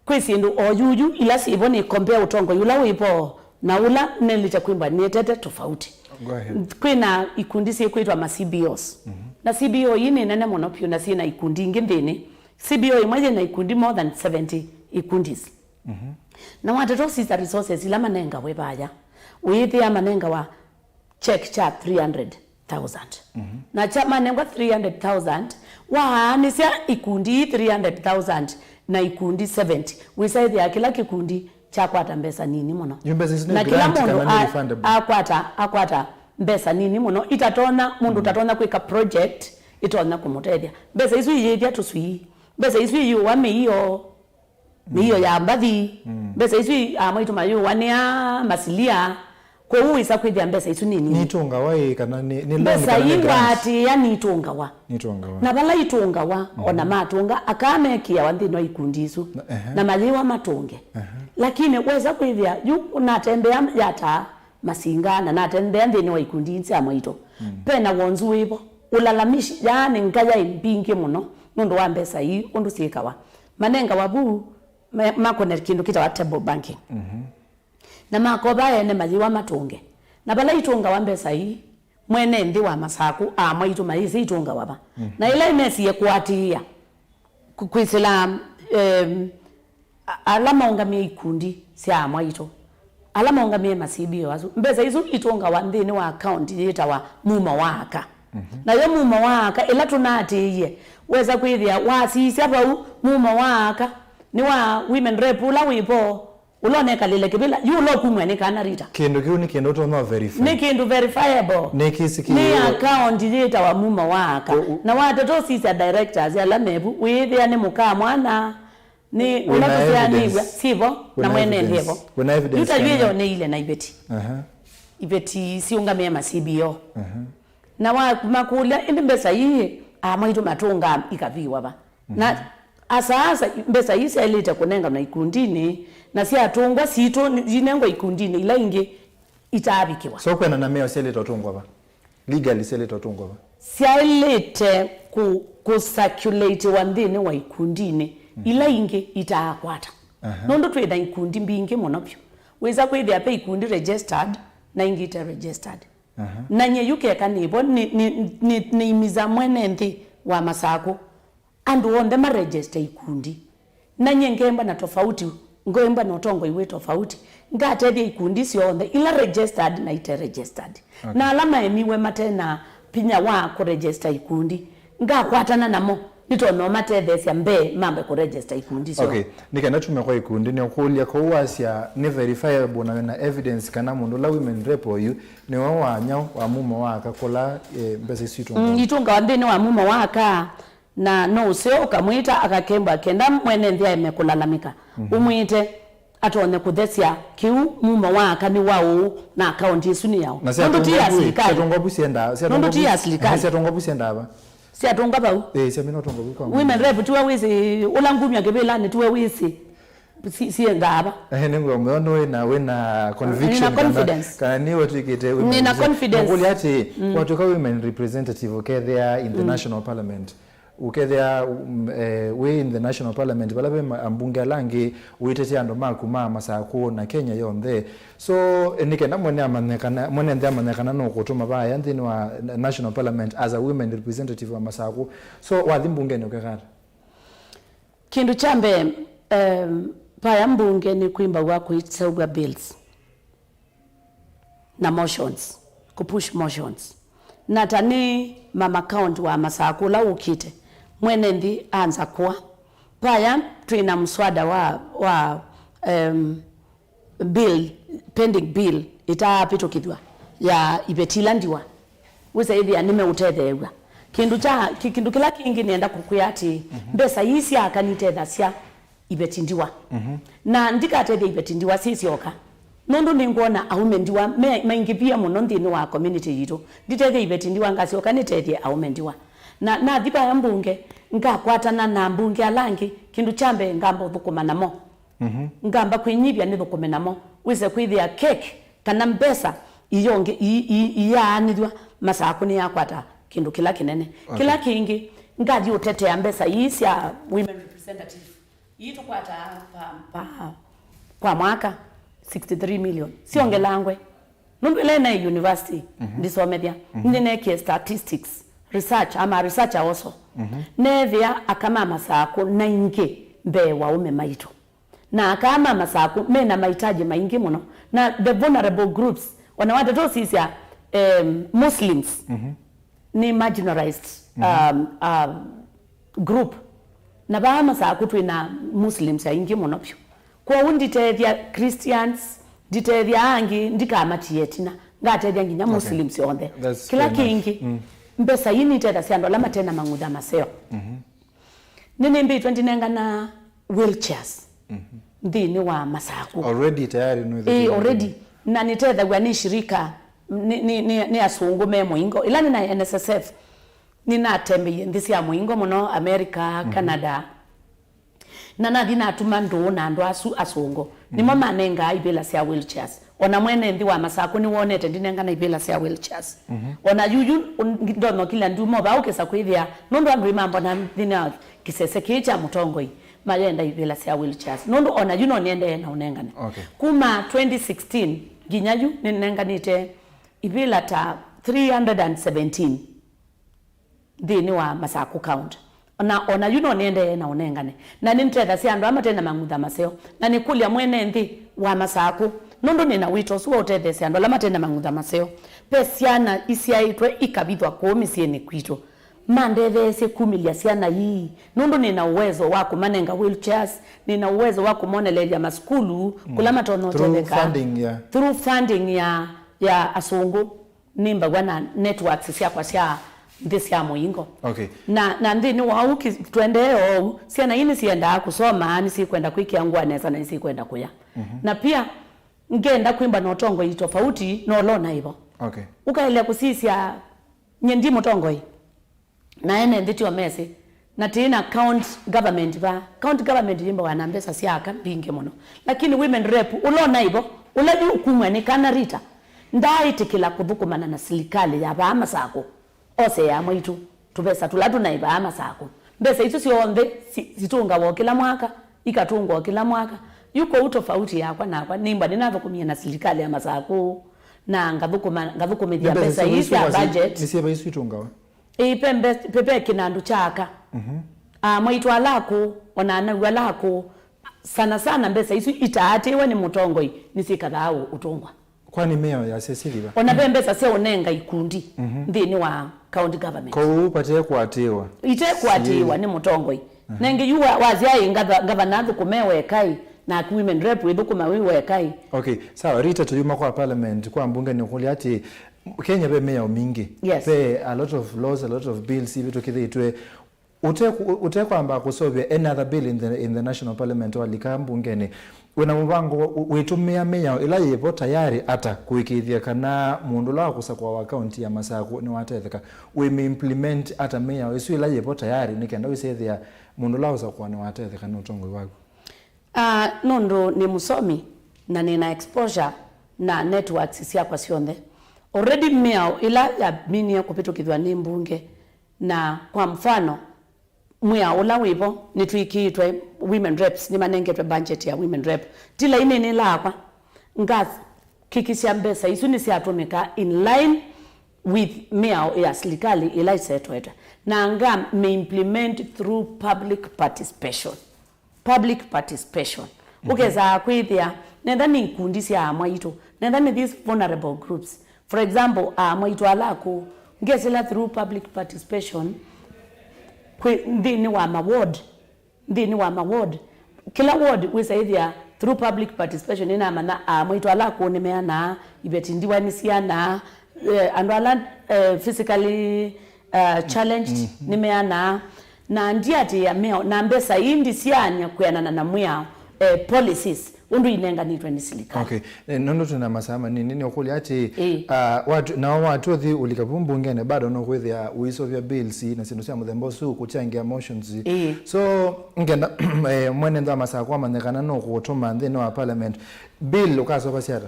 kwĩ syĩndũ o yuyu ila syĩvo nĩ compare ũtongoi ũla wĩvo na ũla nĩlĩte kwĩmbwa nĩetete tofauti. Go ahead. Kwĩna ikundi syĩkwĩtwa ma C B Os. Na C B O ii nĩ nene mũno vyũ na syĩna ikundi ingĩ nthĩnĩ. C B O ĩmwe yĩna ikundi more than seventy ikundis. Na watata ũsisya resources ila manengawe vaya, ũyĩthĩa manengawa check kya three hundred thousand. Na kya manengwa three hundred thousand, waanĩsya ikundi ii three hundred thousand na ikundi seventy, wĩsaĩthĩa kĩla kĩkundi kyakwata mbesa nini mũno. Yu mbesa isu nĩ grant kana nĩ refundable? Na kĩla mũndũ a-, akwata, akwata mbesa nini mũno, itatonya, mũndũ ũtatonya kwĩka project ĩtonya kũmũtethya. Mbesa isu iyĩthya tũswii. Mbesa isu iyĩũa mĩio. Mĩio ya mbathi. Mbesa isu i-, amwaitũ mayũanĩa masilia. Kwoou wĩsa kwĩthĩa mbesa isu nĩ nini. Nitũngawa ĩ kana nĩ, nĩ loan mbesa kana nĩ ii grant? Ngwatĩĩa nitũngawa. Nitũngawa. Na vala itũngawa, ona matũnga, aka mekĩawa nthĩnĩ wa ikundi isu. Na, ehe. Na mayĩwa matũnge. Ehe. Lakini wesa kwĩthĩa, yu natembea yataa masinga, na natembea nthĩnĩ wa ikundi ii sya mwaitũ. Pena wonzu wĩvo. Ũlalamishi, yaani ngaya ĩ mbingĩ mũno nũndũ wa mbesa ii, ũndũ syĩkawa. Manengawa vu, ma-, makũne kĩndũ kĩtawa table banking. Na makova ene mayĩwa matũnge. Na vala itũngawa mbesa ii, mwene nthĩ wa Masakũ, amwaitũ mayĩsĩ itũngawa va. Na ĩla ĩmesie kũatĩĩa, kũ-, kwĩsĩla, em, a-, ala maũngamĩe ikundi sya amwaitũ, ala maũngamĩe ma C B O asu, mbesa isu itũngawa nthĩnĩ wa account yĩtawa Mumo wa Aka. Nayo Mumo wa Aka, ĩla tũnaatĩĩie, wesa kwĩthĩa wasisya vau, Mumo wa Aka nĩ wa women rep ũla wĩ vo, ũla ũnekalĩle kĩvĩla, yu ũla ũkumw'a nĩ kana Rita. Kĩndũ kĩu nĩ kĩndũ ũtonya verify? Nĩ kĩndũ verifiable. Nĩ kĩsĩ kĩ-, nĩ account yĩtawa Mumo wa Aka. U-, u-, na watata ũsisya directors ala mevu, wĩĩthĩa nĩ mũka mwana, nĩ ũla tũsyaanĩw'a, sivo, na mwene nthĩ evo. Wĩna evidence kana? Yu ta yu ĩyo nĩ ile na iveti. Aha. Iveti siũngamĩe ma C B O. Aha. Na wamakũlya, ĩndĩ mbesa ii, amwaitũ matũngaa ikaviwa va? Na asa asa mbesa ii syaĩlĩte kũnenganwa ikundinĩ, na syatũngwa sitũ, inengwa ikundinĩ ila ingĩ itaavikĩwa. So kwĩanana na mĩao syaĩlĩte ũtũngwa va? Legally syaĩlĩte ũtũngwa va? Syaĩlĩte kũ-, kũcirculatewa nthĩnĩ wa ikundinĩ ila ingĩ itaakwata. Aha. Nũndũ twĩ na ikundi mbingĩ mũno vyũ. Wĩsa kwĩthĩa ve ikundi registered na ingĩ ite registered. Aha. Na nyie yu keka nĩvo nĩ, nĩ, nĩ, nĩimiza mwene nthĩ wa Masakũ andũ onthe maregister ikundi. Na nyie ngembwa na tofauti, ngembwa na ũtongoi wĩ tofauti. Ngatethya ikundi syonthe, ila registered na ite registered. Okay. Na ala maemiwe mate na vinya wa kũregister ikundi, ngakwatana namo, nĩtonya ũmatetheesya mbee mambe kũregister ikundi syoo. Okay, nĩ kenda tume kwa ikundi, nĩũkũlya kũu wasya nĩ verifiable na wĩna evidence kana mũndũ ũla women rep oyu nĩwe wa nyaũ wa Mumo wa Aka kũla, eh, mbesa isu itũngawa? Mm, itũngawa nthĩnĩ wa Mumo wa Aka. Na no ũseo ũkamwĩta akakembwa kenda mwene nthĩ aeme kũlalamĩka. Mhm. Ũmwĩte atonye kũthesya kĩu Mumo wa Aka nĩ wa ũũ na akaunti ĩsu nĩ yaũ. Na nũndũ ti ya silikalĩ. Syatũngwa vu syendaa, nũndũ ti ya silikalĩ. Syatũngwa vu syendaa va? Syatũngwa vau. Eh, syamina ũtũngwa vu kwa women rep tiwe wĩsĩ, ũla ngumya kĩvĩlanĩ tiwe wĩsĩ. Si-, siendaa va? Eh, nĩ ngwĩa mũyo nĩ wĩna, wĩna conviction kana, confidence. Kana nĩ watwĩkĩte women rep. Nĩna confidence. Nũkũlya atĩ, mm, watwĩka women representative ũkethĩa in the, mm, national parliament. ũkethĩa, um, eh, wĩ in the national parliament, vala ve ma-, ambunge ala angĩ, ũitetea andũ maku ma Masakũ na Kenya yonthe. So, eh, nĩ kenda mwene amanye kana, mwene nthĩ amanye kana nũkũtũma vaya nthĩnĩ wa national parliament as a women representative wa Masakũ. So, wathi mbungenĩ ũkeka ata? Kĩndũ kya mbee, em, vaya mbunge nĩ kwĩmbaw'a kũiseũvw'a bills na motions, kũpush motions. Na ta nĩ mama county wa Masakũ ũla ũkĩte, mwene nthĩ anza kũa. Vaya twĩ na mswada wa, wa, em, bill, pending bill ĩtaapĩtũkĩthw'a ya iveti ila ndiwa. Wĩsa ĩthĩa nĩmeũtetheew'a. Kĩndũ kya, kĩ-, kĩndũ kĩla kĩngĩ nĩenda kũkwĩa atĩ, mhm, mbesa ii sya aka nitethasya iveti ndiwa. Mhm. Na ndikatethya iveti ndiwa syĩ syoka. Nũndũ nĩngwona aũme ndiwa me, maingĩvie mũno nthĩnĩ wa community yitũ. Nditethya iveti ndiwa, ngasyoka nĩtethye aũme ndiwa. Na nathi vaya mbunge, ngakwatana na ambunge ala angĩ, kĩndũ kya mbee ngamba ũthũkũma namo. Mhm. Ngamba kwĩnyivya nĩthũkũme namo. Wĩse kwĩthĩa cake kana mbesa iyonge-, i-, i-, iyaanĩthw'a, Masakũ nĩyakwata kĩndũ kĩla kĩnene. Okay. Kĩla kĩngĩ, ngathi ũtetea mbesa ii sya women representative. Ii tũkwataa pa, pa, kwa mwaka sixty-three million. Syongelangwe. Nũndũ ĩla naĩ university, mhm, ndisomethya, mhm, nĩneekie statistics, research, I'm a researcher also. Mhm. Neethĩa aka ma Masakũ naingĩ mbee wa aũme maitũ. Na aka ma Masakũ mena mahitaji maingĩ mũno. Na the vulnerable groups, ona watata ũsisya, em, Muslims, mhm, nĩ marginalized, mhm, um, um, group. Na vaa Masakũ twĩ na Muslims aingĩ mũno vyũ. Kwoou nditethya Christians, nditethya angĩ, ndikamatie ĩtina. Ngatethya nginya, okay, Muslims onthe. That's fair enough. Kĩla kĩngĩ, mm, mbesa ii nitethasya andũ ala mate na mang'utha maseo. Mhm. Nĩnĩmbĩtwe ndinengana wheelchairs, mhm, nthĩnĩ wa Masakũ. Already tayari nĩ, ĩĩ, already. Na nĩtethaw'a nĩ shirika, nĩ, nĩ, nĩ, nĩ asũngũ me mũingo. Ĩla nĩ na N S S F, nĩnatembeie nthĩ sya mũingo mũno, America, mhm, Canada. Na nathi natuma ndũũ na andũ asu asũngũ. Nĩmo, mhm, manengaa ivĩla sya wheelchairs. Ona mwene nthĩ wa Masakũ nĩwonete ndinengana ivĩla sya wheelchairs. Mhm. Ona yuyu, un-, ndonokila nduma vau kĩsa kwĩthĩa, nũndũ andũ ĩmambona nthĩnĩ wa kĩsese kĩĩ kya mũtongoi, mayenda ivĩla sya wheelchairs. Nũndũ ona yu no nĩendee na ũnengane. Okay. Kuma twenty sixteen nginya yu nĩnenganĩte ivĩla ta three hundred and seventeen nthĩnĩ wa Masakũ County. Na ona yu no nĩendee na ũnengane. Na nĩntethasya andũ ala mate na mang'utha maseo. Na nĩkũlya mwene nthĩ wa Masakũ, nũndũ nĩ na wĩto ũsu wa ũtetheesya andũ ala mate na mang'utha maseo. Ve syana isyaĩtwe ikavithwa kũu mĩsyĩnĩ kwitũ. Mandetheesye kumĩlya syana ii, nũndũ nĩ na ũwezo wa kũmanenga wheelchairs, nĩ na ũwezo wa kũmoneleelya masukulu, mm, kũla matonya, through ũtetheka, funding, yeah, through funding ya, ya asũngũ. Nĩmbaw'a na networks syakwa sya nthĩ sya mũingo. Okay. Na, na nthĩnĩ wa ũu, ki-, tũendee o ũu, syana ii nĩsiendaa kũsoma, nĩsikwenda kwĩkĩa ngũa nesa, na nĩsikwenda kũya. Mhm. Na pia, ngenda kwĩmba na ũtongoi tofauti na ũla ũnaĩ vo. Okay. Ũkaelea kũsisya, nyie ndi mũtongoi. Na ene nthĩ tyo mesĩ, na tĩĩ na county government vaa. County government yĩmbawa na mbesa sya aka mbingĩ mũno. Lakini women rep, ũla ũnaĩ vo, ũla yu ũkumw'a nĩ kana Rita, ndaaĩtĩkĩla kũthũkũmana na silikalĩ ya vaa Masakũ. Oseea mwaitũ, tũvesa tũla tũnaĩ vaa Masakũ. Mbesa isu syonthe si-, sitũngawa o kĩla mwaka, ikatũngwa o kĩla mwaka. Yu kwoou tofauti yakwa nakwa, nĩmba nĩnathũkũmie na silikalĩ ya Masakũ, na ngathũkũma, ngathũkũmĩthya mbesa ii sya budget. Nĩ syĩva isu itũngawa? Ĩĩ, pe mbe-, pe, pe kĩnandũ kya aka. Mhm. Ah, mwaitũ ala akũũ, ona anau ala akũũ, sana sana mbesa isu itaatĩĩwe nĩ mũtongoi, nĩsyĩkathaa ũ-, ũtũngwa. Kwani mĩao yasya syĩthĩwa? Ona ve mbesa sya ũnenga ikundi, mhm, nthĩnĩ wa county government. Kwoou vate kũatĩĩwa? Ite kũatĩĩwa nĩ mũtongoi. Mhm. Nengĩ yu wa-, wasya ĩ ngava-, ngavana athũkũme wekai, na women rep ĩthũkũma wĩ wekai. Okay, sawa, Rita, tũyuma kwa parliament, kwa mbunge nĩkũlya atĩ, Kenya ve mĩao mingĩ. Yes. Ve a lot of laws, a lot of bills ivĩtũkĩthĩtwe. Ũte-, ũtekwamba kũseũvya any other bill in the, in the national parliament walika mbungenĩ, wĩna mũvango wa-, wĩtũmĩa mĩao ĩla yĩvo tayari ata kũĩkĩĩthya kana mũndũ ũla wa kũsakũa wa kaunti ya Masakũ nĩwatetheka? Wĩmĩ implement ata mĩao ĩsu ĩla yĩvo tayari nĩ kenda wĩsethĩa mũndũ ũla ũsakũa nĩwatetheka nĩ ũtongoi waku? Ah, nũndũ nĩ mũsomi na nĩ na exposure na networks syakwa syonthe, already mĩao ĩla yaminie kũvĩtũkĩthw'a nĩ mbunge, na kwa mfano, Mwĩao ũla wĩvo nĩtwĩkĩĩtwe, women reps nĩmanengetwe budget ya women rep. Ti lainĩ nĩlaakwa, ngakikisya mbesa isu nĩsyatũmĩka in line with mĩao ya silikalĩ ĩla ĩsetwete, na ngame implement through public participation. Public participation. Ũkesaa kwĩthĩa, netha nĩ ikundi sya amwaitũ, netha nĩ these vulnerable groups, for example, amwaitũ ala akũũ, ngesĩla through public participation kwĩ nthĩnĩ wa ma ward, nthĩnĩ wa ma ward, kĩla ward wĩsaĩthĩa through public participation nĩnamanya amwaitũ ala akũũ nĩmeanaa, iveti ndiwa nĩsianaa, eh, andũ ala eh, physically uh, challenged nĩmeanaa, na ndiatĩĩa mĩao, na mbesa ii ndisiany'a kwĩanana na mwĩao, eh, policies ũndũ inenganĩtwe nĩ silikalĩ. Okay. Eh, nũndũ twĩna masaa manini, nĩũkũlya atĩ, ĩĩ, uh, watu, nao watu ũthi ũlika vu mbungeni bado nũkwĩthĩa ũisũvya bills na syĩndũ sya mũthemba ũsu kũchangia motions. Ĩĩ. So ngenda eh, mwene nthĩ wa Masakũ amanye kana nũkũtũma nthĩnĩ wa parliament bill ũkasovasya ata?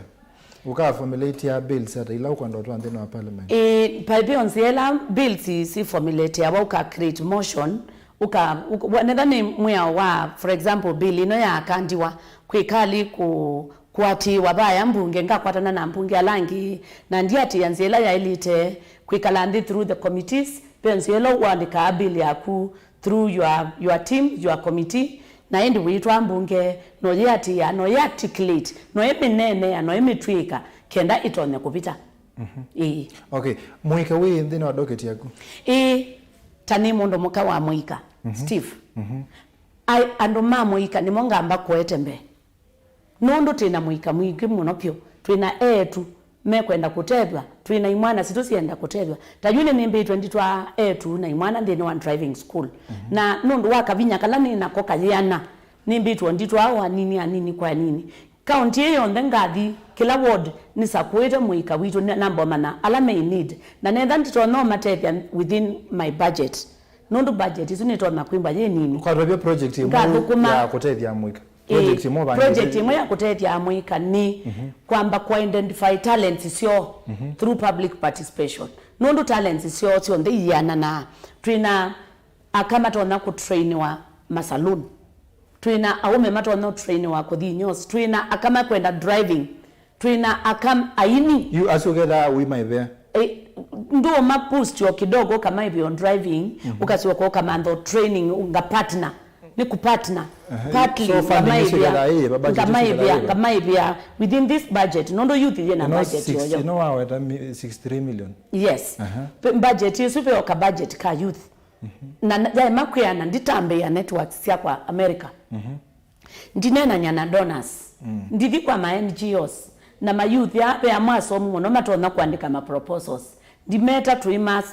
Ũkaformulate ya bills ata ila ũkwenda ũtwaa nthĩnĩ wa parliament? Ĩĩ, by the way, nzĩa ĩla bills si formulate awa, ũka create motion, ũka, ũka, wa- netha nĩ mwĩao wa, for example, bill ĩno yakandiwa, kwĩkali kũ- kũatĩĩwa vaya mbunge, ngakwatana na mbunge ala angĩ, na ndiatĩĩa nzĩa ĩla yaĩlĩte kwĩkala nthĩ through the committees, ve nzĩa ĩla ũandĩkaa bill yaku through your, your team, your committee, na ĩndĩ wĩtwaa mbunge, no yĩatĩĩa, no yĩarticulate, no ĩmĩneenea, no ĩmĩtw'ĩĩka, kenda ĩtonye kũvita. Ĩĩ. Okay, mũika wĩ nthĩnĩ wa docket yaku? Ĩĩ, ta nĩ mũndũ mũka wa mũika, Steve. Ai, andũ ma mũika nĩmo ngamba kũete mbee. Nũndũ twĩ na mũika mwingĩ mũno vyũ. Twĩ na eĩtu mekwenda kũtethw'a, twĩ na imwana sitũ syenda kũtethw'a. Ta yu nĩnĩmbĩtwe nditwaa eĩtu na imwana nthĩnĩ wa driving school. Na nũndũ wa kavinya kala nĩ nako kayĩana, nĩmbĩtwe nditwaa o anini, anini kwa anini. Kaũntĩ ĩĩ yonthe ngathi, kĩla ward nĩsakũĩte mũika witũ, nĩ- namba ũmanya ala me in need. Na netha nditonya ũmatethya within my budget. Nũndũ budget isu nĩtonya kwĩmbwa yĩ nini. Ũkatwavya project ĩmwe ngathũkũma ya kũtethya mũika. Ĩĩ, project ĩmwe ũvangĩte? Project ĩmwe ya kũtethya amũika nĩ kwamba kũ identify talents syoo through public participation. Nũndũ talents syoo syonthe iananaa. Twĩna aka matonya kũtrainiwa masaluni. Twĩna aũme matonya ũtrainiwa kũthi nyosi. Twĩna aka makwenda driving. Twĩna aka aini. Yu asu ũkethaa ũimaĩvĩa? Eh, ndũũma boost o kidogo, ũkamaĩvĩa o driving, ũkasyoka ũkamantha o training, nga partner. Nĩ ku partner. Aha, partly, so funding isu ngamaĩvĩa, ĩkethaa ĩyĩva, budget isu ĩkethaa ngamaĩvĩa, ĩyĩva? Ngamaĩvĩa within this budget, nũndũ youth yĩ na budget six, yoyo. Ĩno waweta mi- sixty-three million. Yes. Aha. Pe- budget ĩsu veoka budget ka youth. Na na- yaema kwĩana nditambĩĩa networks syakwa America. Ndineenany'a na donors. Ndithi kwa ma N G Os na ma youth aa ve amwe asomu mũno matonya kũandĩka ma proposals. Ndimeta tũima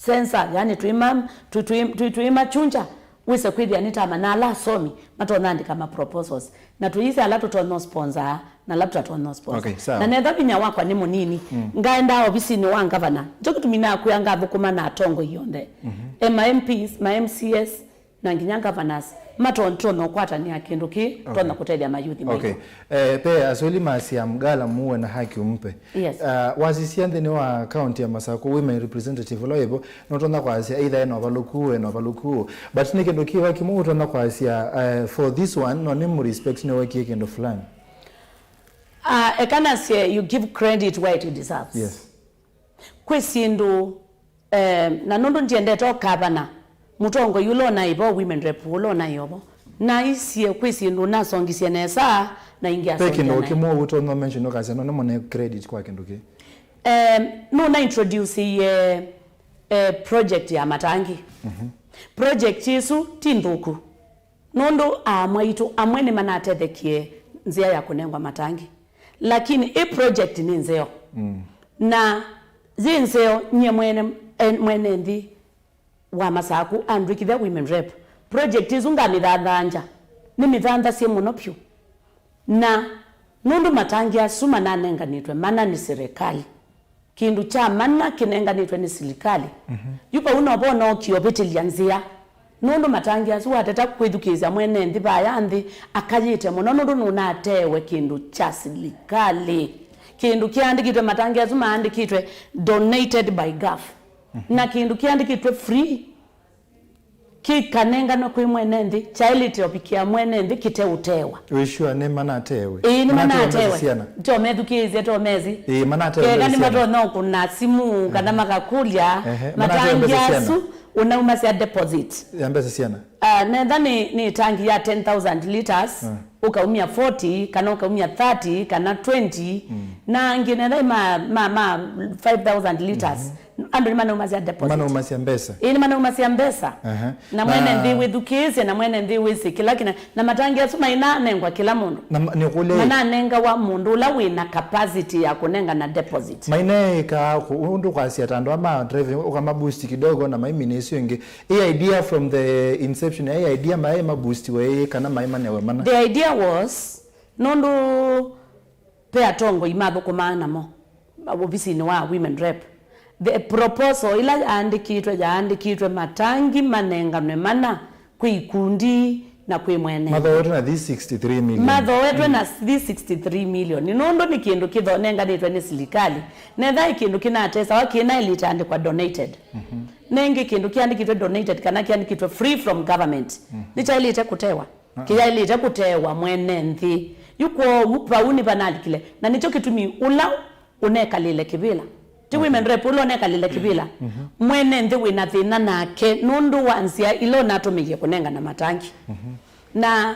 censor, yani tũima, tũ- tũi- tũi- tũimachunja, wĩse kwĩthĩa nĩtamanya ala asomi matonya andĩka ma proposals. Na tũyĩsĩ ala tũtonya sponsor na ala tũtatonya sponsor. Okay, sawa. Na netha vinya wakwa nĩ mũnini, ngaendaa ovisinĩ wa ngavana. Nĩkyo kĩtumi nakwĩa ngathũkũma na atongoi onthe. E ma M Ps, ma M C S, na nginya governors matonya ũkwatanĩa kĩndũ kĩĩ, okay, tonya kũtethya mayuthi maitũ. Okay. Eh, pe Asweli masya mgala muwe na haki umpe. Yes. Uh, wasisya nthĩnĩ wa county ya Masakũ, women representative ũla wĩvo, nũtonya kwasya either ena ũvalũku, ena ũvalũku. But nĩ kĩndũ kĩva kĩmwe ũtonya kwasya, uh, for this one, no nĩ mũ respect nĩ wekie kĩndũ fulani? Uh, eka nasye, you give credit where it deserves. Yes. Kwĩ syĩndũ Eh, na nũndũ ndiendete ũkavana, mũtongoi ũla ũnaĩ vo, women rep ũla ũnaĩ o vo, naisye kwĩ syĩndũ nasongisye nesa, na ingĩ asongea naĩ. Ve kĩndũ kĩmwe ũtonya mention ũkasya, no nĩmũne credit kwa kĩndũ kĩĩ? Eh, nũna introduce, eh, eh, project ya matangi. Project ĩsu ti nthũku. Nũndũ aamwaitũ amwe nĩmanatethekie nzĩa ya kũnengwa matangi. Lakini ĩ project nĩ nzeo. Na yĩ nzeo, nyie mwene, eh, mwene nthĩ wa Masakũ andwĩkĩthya women rep, project ĩsu ngamĩthathanzya. Nĩmĩthanthasye mũno vyũ. Na nũndũ matangi asu mananenganĩtwe mana nĩ serikali, kĩndũ kya mana kĩnenganĩtwe nĩ silikalĩ. Yu vau no vo nookie ũvĩtĩlya nzĩa. Nũndũ matangi asu wateta kwĩthukĩĩsya mwene nthĩ vaya nthĩ akayĩte mũno nũndũ nũnateewe kĩndũ kya silikalĩ. Kĩndũ kĩandĩkĩtwe, matangi asu maandĩkĩtwe donated by gov. Na kĩndũ kĩandĩkĩtwe free. kĩkanenganwe kwĩ mwene nthĩ, kyaĩlĩte ũvikĩa mwene nthĩ kĩteũtewa. Wĩ sure nĩ manatewe? Ĩĩ, nĩ manatewe. Manatewe mbesa siana? To methukĩĩsye, to mesi. Ĩĩ, manatewe mbesa siana? Keka nĩmatonya kũna simu kana makakũlya, ehe, manatewe matangi mbesa siana? Asu ũnaumasya deposit ya mbesa siana? Ah, netha nĩ, nĩ tangi ya ten thousand liters, mm, ũkaumya forty, kana ũkaumya thirty, kana twenty, mm, na angĩ netha ma, ma, ma five thousand liters, mhm, andũ nĩmanaumasya deposit. Manaumasya mbesa. Ĩĩ, nĩmanaumasya mbesa. Aha. Na mwene nthĩ wĩthukĩĩsye, na mwene nthĩ wĩsĩ kĩla kĩna, na matangi asu mainanengwa kĩla mũndũ. Na ma-, nĩkũlya ĩ? Mananengawa mũndũ ũla wĩna capacity ya kũnengana deposit. Maineĩkaa kũ-, ũndũ kwasya ta andũ ama driving, ũkama boost kidogo na maimina isu ingĩ. Ĩ idea from the inception, ĩ idea maĩ ma boostiwe ĩ kana maĩ manewe mana? The idea was, nũndũ ve atongoi mathũkũmaa namo ovisinĩ wa women rep, the proposal ĩla yaandĩkĩtwe, yaandĩkĩtwe matangi manenganwe mana kwĩ ikundi na kwĩ mwene. Mathooetwe na these sixty-three million. Mathooetwe na these sixty-three million. Nũndũ nĩ kĩndũ kĩtho-, nenganĩtwe nĩ silikalĩ. Netha ĩ kĩndũ kĩnatesawa kĩnaĩlĩte andĩkwa donated. Mhm. Nengĩ kĩndũ kĩandĩkĩtwe donated kana kĩandĩkĩtwe free from government, mhm, nĩkyaĩlĩte kũtewa. Ah. Kĩyaĩlĩte kũtewa mwene nthĩ. Yu kwoou vau nĩvanalikile. Na nĩkyo kĩtumi ũla ũnekalĩle kĩvĩla. Ti, okay, women rep ũla ũnekalĩle kĩvĩla. Mhm. Mwene nthĩ wĩna thĩna nake nũndũ wa nzĩa ila ũnatũmĩie kũnengana matangi. Mhm. Na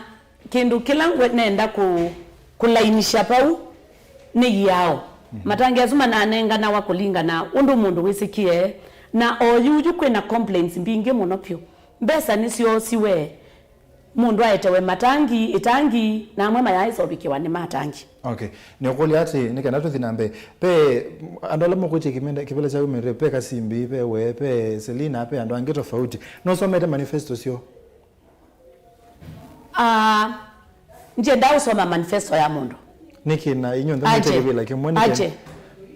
kĩndũ kĩla ngwe-, nenda kũ-, kũlainisha vau nĩ iao. Mhm. Matangi asu mananenganawa kũlingana ũndũ mũndũ wĩsĩkie. Na o yuyu kwĩna complaints mbingĩ mũno vyũ. Mbesa nĩsyoosiwe. Mũndũ aetewe matangi, ĩtangi, na amwe mayaaĩsa ũvikĩwa nĩ matangi. Okay. Nĩũkũlya atĩ, nĩ kenda tũthi na mbee, ve andũ ala mũkwĩtya kĩmenda-, kĩvĩla kya women rep, ve Kasimbi, ve we, ve Selina, ve andũ angĩ tofauti. Nũsomete manifesto syoo? Ah, ndiendaa ũsoma manifesto ya mũndũ. Nĩkĩ na inyuĩ nthe mwĩte kĩvĩla kĩmwe nĩkĩ? Aje.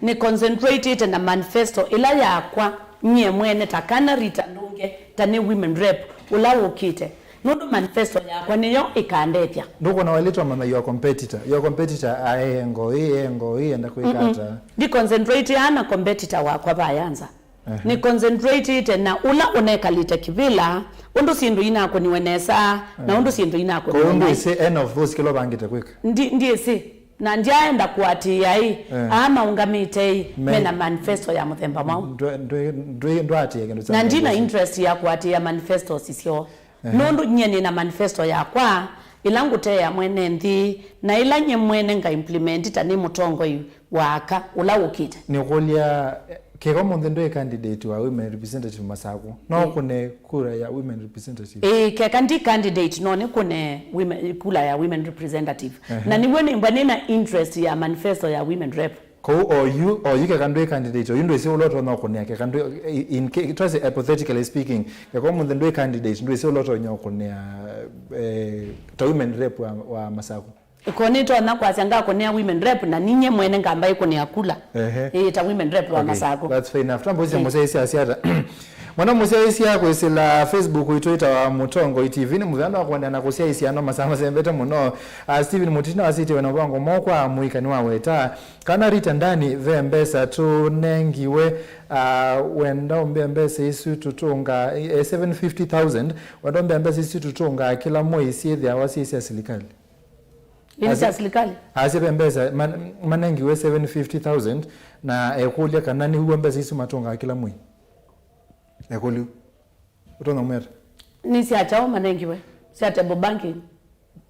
Nĩ concentrated na manifesto ĩla yakwa nyie mwene ta Kana Rita Ndunge, ta nĩ women rep ũla ũkĩte. Nũndũ manifesto yakwa nĩyo ĩkandethya. Ndũkwona waĩlĩte ũmanya your competitor? Your competitor aĩ engo ĩ, engo ĩ, enda kwĩka ata? Mm-mm. Ndi concentrate na competitor wakwa vaya nza. Aha. Nĩ concentrate na ũla ũnekalĩte kĩvĩla, ũndũ syĩndũ inakũniwe nesa, na ũndũ syĩndũ inakũniwe naĩ. Kwoou ndwĩsĩ any of those kĩla ũvangĩte kwĩka? Ndi-, ndiĩsĩ. Na ndyaenda kũatĩĩa ĩ, eh, aa maũngamĩte ĩ, me- mena manifesto ya mũthemba mwaũ. Ndwe-, ndwe-, ndwe-, ndwaatĩĩa kĩndũ kya mũthemba ũsu. Na ndina interest ya kũatĩĩa manifestos syoo. Ehe. Nũndũ nyie nĩna manifesto yakwa, ĩla ngũteea mwene nthĩ, na ĩla nyie mwene nga implement ta nĩ mũtongoi wa aka ũla ũkĩte. Nĩkũlya, keka ũmũnthĩ ndwĩ candidate wa women representative Masakũ, no ũkũne kura ya women representative? Ĩĩ, keka ndi candidate, no nĩkũne women, kula ya women representative. Ehe. Na nĩw'o nĩmbwa nĩna interest ya manifesto ya women rep. Kwoou oyu, oyu keka ndwĩ candidate, oyu ndwĩsĩ ũla ũtonya ũkũnĩa, keka ndwĩ, in ca-, twasye hypothetically speaking, keka ũmũnthĩ ndwĩ candidate, ndwĩsĩ ũla ũtonya ũkũnĩa, eh, ta women rep wa, wa Masakũ? Ko nĩtonya kwasya ngakũnĩa women rep na ninyie mwene ngamba ĩkũnĩa kula. Ehe. Ĩĩ, ta women rep wa Masakũ. Okay, that's fair enough. Twambe ũsya mũsyaĩĩsya asya ata. Mwana mũsyaĩĩsya kwĩsĩla Facebook itũ ĩtawa Mũtongoi T V, nĩ mũvea wa kũendeea na kũsyaĩĩsya ano masaa masembete mũno. Ah, Steven Mũtino asĩtye wĩna mũvango mwaũ kwa mũika nĩwaweta. Kana Rita Ndani ve mbesa tũnengiwe, ah, wenda ũmbĩa mbesa isu tũtũnga, eh, seven fifty thousand, wenda ũmbĩa mbesa isu tũtũnga kĩla mwei syĩthĩawa syĩ sya silikalĩ? Ili sya silikalĩ? Asya ve mbesa man-, manengiwe seven fifty thousand, na ekũlya kana nĩw'o mbesa isu matũngaa kĩla mwei. Ekũlya. Ũtonya ũmwĩa ata? Nĩ sya kyaũ manengiwe? Sya table banking?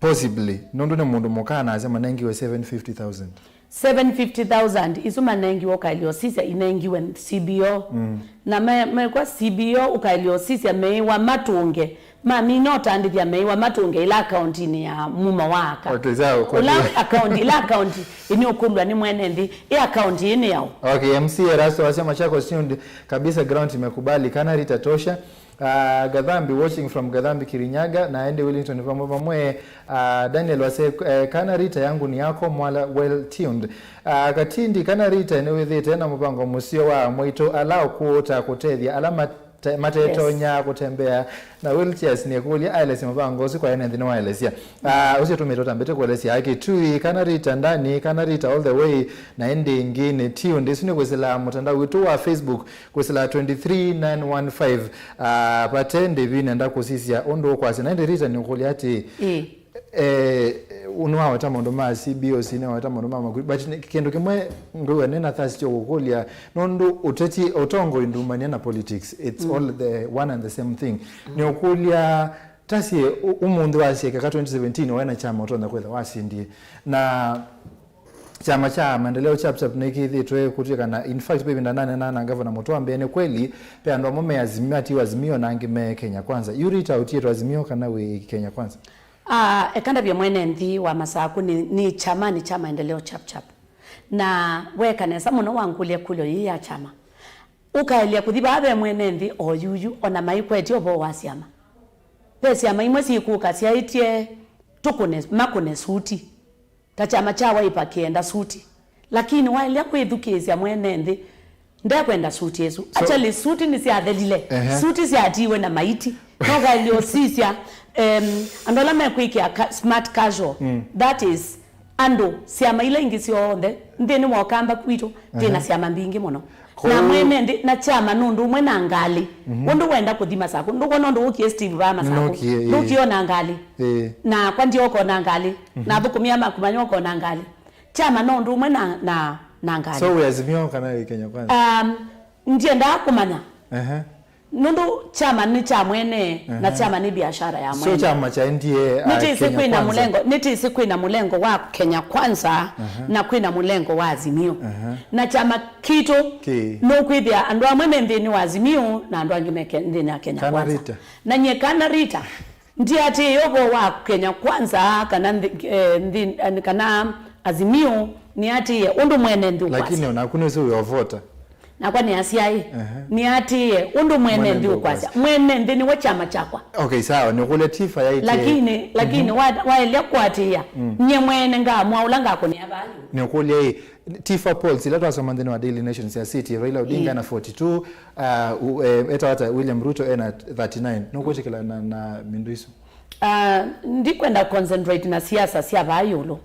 Possibly. Nũndũ nĩ mũndũ mũka na asya manengiwe seven fifty thousand. Seven fifty thousand isu manengiwe ũkaĩlya ũsisya inengiwe C B O. Mm. Na me-, mekwa C B O ũkaĩlya ũsisya meĩwa matũnge. Mamina ũtandĩthya meĩwa matũnge ila akauntinĩ ya mumo wa aka. Okay, sawa, kwa ũla hiyo. Akaunti, ila akaunti ĩnĩũkũlw'a nĩ mwene nthĩ. Ĩ akaunti ĩĩ nĩ yaũ? Okay, M C Erasto asya Machakos tuned kabisa, ground imekubali. Kana Rita tosha. Ah, Gathambi watching from Gathambi, Kirinyaga, na Andy Wellington vamwe vamwe. Ah, Daniel wase, eh, Kana Rita yangu ni yako, Mwala well tuned. Ah, Katindi, Kana Rita nĩwĩthĩte na mũvango mũseo wa mwaitũ ala ũkũũta kũtethya ala mat-, te- matetonya kũtembea na wheelchairs. Nĩkũlya aelesya mũvango ũsu kwa ene nthĩ nĩwaelesya. Ah, ũsu tũmĩte ũtambĩte kũelesya Kitui, kana Rita ndani, kana Rita all the way, na ĩndĩ ĩngĩ nĩ tuned. Isu nĩ kwĩsĩla mũtandao witũ wa Facebook, kwĩsĩla twenty three nine one five. Ah, vate ndĩvi nenda kũsisya ũndũ ũkwasya. Na ĩndĩ Rita nĩkũlya atĩ, ĩĩ. Eh, nĩwaweta maũndũ ma C B O C, nĩwaweta maũndũ ma Makuyu, but nĩ- kĩndũ kĩmwe ngwĩw'a nĩna thirst ya kũkũlya, nũndũ ũteti, ũtongoi ndumania na politics, it's all the one and the same thing. Nĩũkũlya, tasie ũ- ũmũnthĩ wasie keka twenty seventeen waĩ na kyama ũtonya kwĩtha wasindie, na kyama kya Maendeleo Chap Chap nĩkĩthĩtwe kũtw'ĩka na, in fact, ve ĩvinda nanena na Ngavana Mũtũa mbee, nĩ kweli ve andũ amwe me Azimio, atiwe Azimio, na angĩ me Kenya Kwanza. Yu Rita ũtiĩtwe Azimio kana wĩ Kenya Kwanza? Ah, eka ndavye mwene nthĩ wa Masaku nĩ, nĩ kyamanĩ kya Maendeleo Chap Chap. Na weeka nesa mũno wangũlya ĩkũlyo yĩĩ ya kyama. Ũkaelya kũthi vaa ve mwene nthĩ o yuyu, o na maikwetye ũvoo wa syama. Ve syama imwe syĩkũka syaĩtye tũkũne, makũne suti. Ta kyama kya Wiper kĩenda suti. Lakini waĩlya kwĩthukĩĩsya mwene nthĩ, ndekwenda suti ĩsu. So actually, suti nĩsyathelile. Ehe. Suti syatiiwe na maiti. No kaĩlĩ ũsisya, em, andũ ala mekwĩkĩa ka- smart casual. Mm. That is, andũ, syama ila ingĩ syonthe, nthĩnĩ wa Ũkamba kwitũ, twĩ na syama mbingĩ mũno. Na mwene nthĩ, na kyama nũndũ ũmwe na ngalĩ. Mhm. Ũndũ wenda kũthi Masaku, ndũkwona ũndũ ũkie Steve vaa Masaku. Nũkie, ĩĩ. Ndũkie ona ngalĩ. Ĩĩ. Nakwa ndioka ona ngalĩ. Mhm. Na athũkũmi aa maku manywa ũkona ngalĩ. Kyama no ũndũ ũmwe na, na, na ngalĩ. So wĩ Azimio kana wĩ Kenya Kwanza? Um, ndiendaa kũmanya. Ehe. Nũndũ kyama nĩ kya mwene, na kyama nĩ biashara ya mwene. So kyama kyaendie, uh, nĩtĩsĩ Kenya kwĩna Kwanza. Mũlengo, nĩtĩsĩ kwĩna mũlengo wa Kenya Kwanza, na kwĩna mũlengo wa Azimio. Na kyama kitũ, nũkwĩthĩa andũ amwe me nthĩnĩ wa Azimio na andũ angĩ me ke- nthĩnĩ ya Kenya Kwanza. Kana Rita. Na nyie kana Rita, ndiatĩĩe ũvoo wa Kenya Kwanza kana nthĩ, eh, nthĩ, eh, kana Azimio, nĩatĩĩe ũndũ mwene nthĩ ũkwasya. Lakini onaku nĩwĩsĩ wĩ ovota. Nakwa nĩasyaĩ, nĩatĩĩe ũndũ mwene nthĩ ũkwasya. Mwene nthĩ nĩwe kyama kyakwa. Okay, sawa, nĩkũlya Tifa yaĩtye. Lakini, lakini wa- waĩlya kũatĩĩa, nyie mwene ngaamũa ũla ngakũnĩa vaa ĩũlũ. Nĩkũlya ĩ, Tifa polls ila twasoma nthĩnĩ wa Daily Nation sya city, Raila Odinga na forty two, uh, u- eh, etawa ata, William Ruto ena thirty nine. Nũkwĩtĩkĩla na, na mindu isu? Uh, ndikwenda concentrate na siasa sya vaa ĩũlũ.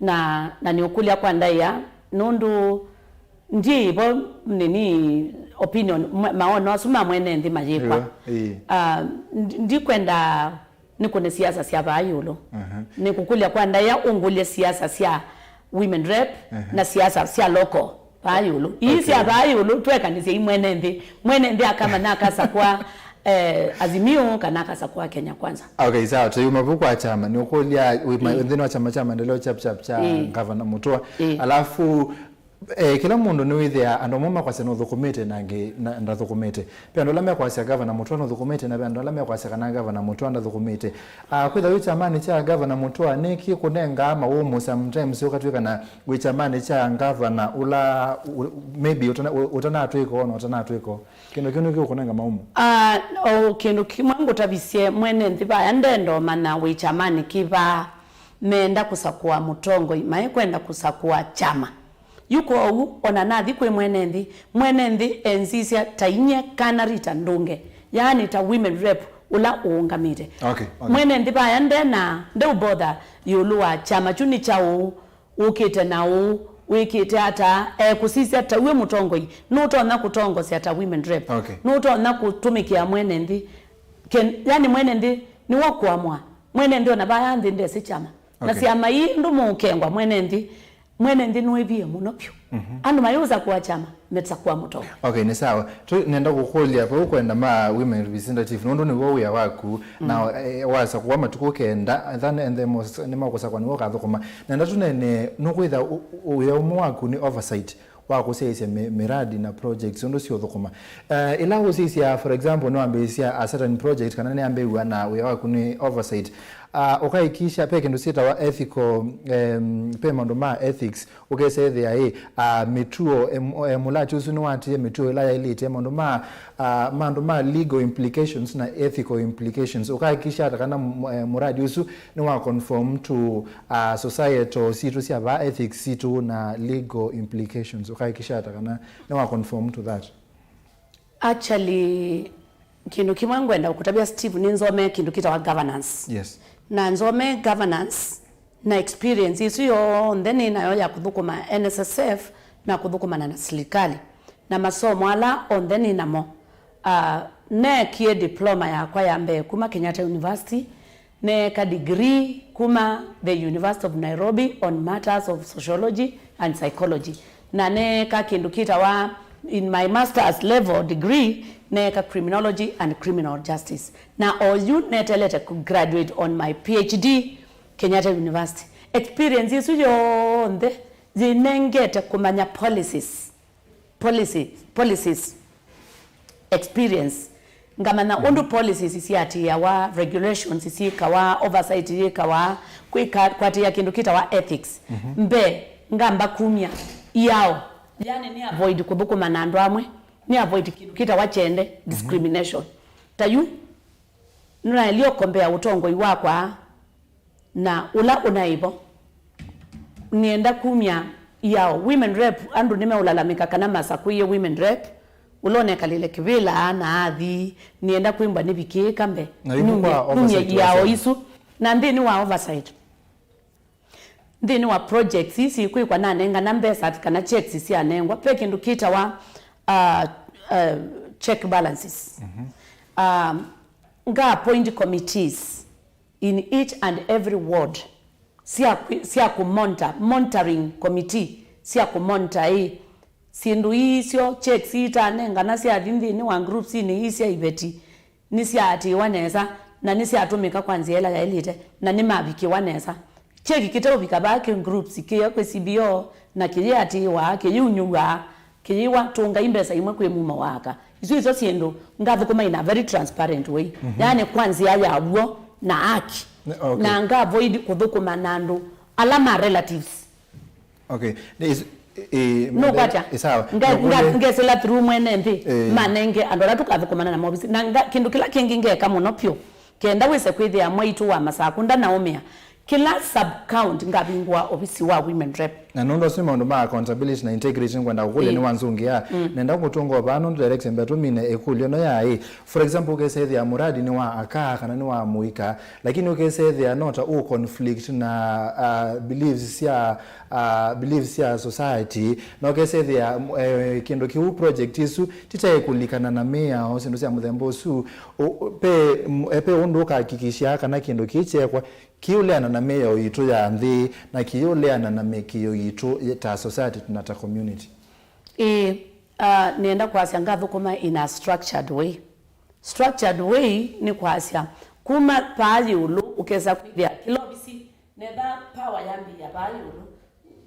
Na, na nĩũkũlya kwa ndaĩa, nũndũ ndiĩvo nini opinion, ma- maono asu ma mwene nthĩ mayĩkwa. Ĩĩ. Uh, ndi- ndikwenda nĩkũne siasa sya vaa ĩũlũ. Nĩkũkũlya kwa ndaĩa ũngũlye siasa sya women rep na siasa sya local vaa ĩũlũ. Ii sya vaa ĩũlũ twekanĩsye i mwene nthĩ. Mwene nthĩ akamanya akasakwa, eh, Azimio kana akasakwa Kenya Kwanza. Okay, sawa, tũyuma vu kwa kyama. Nĩũkũlya wĩ ma- nthĩnĩ wa kyama kya Maendeleo Chap Chap kya Ngavana Mũtũa. Alafu Eh, kĩla mũndũ nĩwĩthĩaa andũ amwe makwasya nũthũkũmĩte na angĩ na- ndathũkũmĩte. Ve andũ ala mekwasya Gavana Mũtũa nũthũkũmĩte na ve andũ ala mekwasya kana Gavana Mũtũa ndathũkũmĩte. Ah, kwĩtha wĩ kyamanĩ kya Gavana Mũtũa nĩkĩ kũnengaa mawũmũ sometimes ũkatw'ĩka na wĩ kyamanĩ kya Gavana ũla u- maybe ũtana- ũ- ũtanatw'ĩka ũũ na ũtanatw'ĩka ũũ? Kĩndũ kĩu nĩkĩ ũkũnenga mawũmũ? Ah, o kĩndũ kĩmwe ngũtavisye mwene nthĩ vaya, ndenda ũmanya wĩ kyamanĩ kĩva. Meenda kũsakũa mũtongoi, maikwenda kũsakũa kyama. Yu kwoou, ona nathi kwĩ mwene nthĩ, mwene nthĩ enzisya ta inyie kana Rita Ndunge, yaani ta women rep ũla ũũngamĩte. Okay, okay. Mwene nthĩ vaya ndena, ndeũbotha ĩũlũ wa kyama kyu nĩ kyaũ, ũkĩte na ũũ, wĩkĩte ata, ekũsisya ta wĩ mũtongoi, nũtonya kũtongosya ta women rep, okay, nũtonya kũtũmĩkĩa mwene nthĩ. Ken, yaani mwene nthĩ nĩwe ũkũamũa. Mwene nthĩ ona vaya nthĩ ndesĩ kyama. Na, okay, syama ii ndũmũũkengwa mwene nthĩ. Mwene nthĩ nũĩvie mũno vyũ. Mhm. Andũ mayũsakũa kyama, mesakũa mũtongo. Okay, nĩ sawa. Tu nenda kũkũlya vau kwenda ma women representative, nũndũ nĩw'o wĩa waku, mm, na, eh, wasakũa matukũ kenda, then and then mos- nĩmakũsakũa nĩwe ũkathũkũma. Nenda tũnene, nũkwĩtha ũ- ũ- wĩa ũmwe waku nĩ oversight wa kũsyaĩĩsya mi- miradi na projects ũndũ siũthũkũma. Eh, ĩla ũsisya, for example, nĩwambĩĩsya a certain project kana nĩyambĩĩw'a na wĩa waku nĩ oversight, ah, ũkahakikisha ve kĩndũ syĩtawa ethical, em, ve maũndũ ma ethics, ũkesethĩa ĩ, ah, mĩtuo, em- eh, mũlati ũsu nĩwatĩĩe mĩtuo ĩla yaĩlĩte, maũndũ ma, ah, maũndũ ma legal implications na ethical implications, ũkahakikisha ata kana m- eh, mũradi ũsu nĩwa conform to, ah, societal sitũ sya vaa, ethics sitũ na legal implications, ũkahakikisha ata kana nĩwa conform to that? Actually, kĩndũ kĩmwe ngwenda kũtavya Steve, nĩ nzome kĩndũ kĩtawa governance. Yes. Na nzome governance na experience isu yonthe nĩ nayo ya kũthũkũma N S S F na kũthũkũmana na silikalĩ, na masomo ala onthe nĩ namo. Uh, neekie diploma yakwa ya mbee kuma Kenyatta University, neeka degree kuma the University of Nairobi on matters of sociology and psychology, na neeka kĩndũ kĩtawa, in my master's level degree, neeka criminology and criminal justice, na oyu netelete ku graduate on my P H D Kenyatta University. Experience isu yonthe yĩnengete kũmanya policies, policy, policies, experience, ngamanya ũndũ policies syĩatĩĩawa, regulations syĩkawa, oversight yĩkawa, kwĩka, kwatĩĩa kĩndũ kĩtawa ethics. Mbee, ngamba kumya iao, yani nĩ avoid kũthũkũma na andũ amwe, nĩ avoid kĩndũ kĩtawa kyende, discrimination. Ta yu, nũnaelie ũkombea ũtongoi wakwa na ũla ũnaĩ vo. Nĩenda kumya iao. Women rep, andũ nĩmeũlalamĩka kana masakũie women rep, ũla ũnekalĩle kĩvĩla na athi, nĩenda kwĩmbwa nĩvikĩĩka mbee. Na yu kwa numye, numye oversight wa iao sene isu. Na nthĩnĩ wa oversight, nthĩnĩ wa projects ii syĩkwĩkwa, nanengana mbesa kana checks syanengwa, ve kĩndũ kĩtawa, uh, uh, check balances. Um, nga appoint committees in each and every ward sya kwi-, sya kũmonitor, monitoring committee sya kũmonitor ĩ syĩndũ ii syo checks itanengana syathi nthĩnĩ wa groups inĩ ii sya iveti nĩsyaatĩĩwa nesa na nĩsyatũmĩka kwa nzĩa ĩla yaĩlĩte na nĩmavikĩwa nesa. Cheki kĩteũvika vaa kĩ groups kĩya kwĩ C B O na kĩyĩatĩĩwa, kĩyĩunyũw'a, kĩyĩwa tũngai mbesa imwe kwĩ mumo wa aka. Isu isyo syĩndũ ngathũkũma in a very transparent way. Yaani kwa nzĩa ya w'o na haki. Ne-, okay. Na nga avoid kũthũkũma na andũ ala ma relatives. Okay. Is, i, nũkwatya? Ĩ, sawa. Nga-, nga-, ngesĩla through mwene nthĩ, manenge andũ ala tũkathũkũmana na movisi. Na nga-, kĩndũ kĩla kĩngĩ ngeka mũno vyũ, kenda wĩse kwĩthĩa mwaitũ wa Masaku ndanaũmĩa, kĩla sub county ngavingũa ovisi wa women rep. Na nũndũ asu nĩ maũndũ ma accountability na integrity, nĩkwenda kũkũlya nĩ wanzungĩa. Nenda kũtũnga vaa nũndũ direction mbee tũmine ĩkũlyo ĩno yaĩ, for example, ũkesethĩa mũradi nĩ wa aka kana nĩ wa mũika, lakini ũkesethĩa no ta ũ conflict na, uh, beliefs sya, uh, beliefs sya society, na ũkesethĩa, eh, kĩndũ kĩu, project isu titaĩkũlikana na mĩao, syĩndũ sya mũthemba ũsu. Ũ-, ũ-, pe, m-, e, pe ũndũ ũkahakikisha kana kĩndũ kĩĩ kyekwa kĩũleana na mĩao yitũ ya nthĩ na kĩũleana na mĩkĩo yitũ ta society na ta community? Ĩĩ, uh, nĩenda kwasya ngathũkũma in a structured way. Structured way nĩ kwasya kuma paa ĩũlũ ũkesa kwĩthĩa kĩla ovisi, netha power yambĩĩa paa ĩũlũ,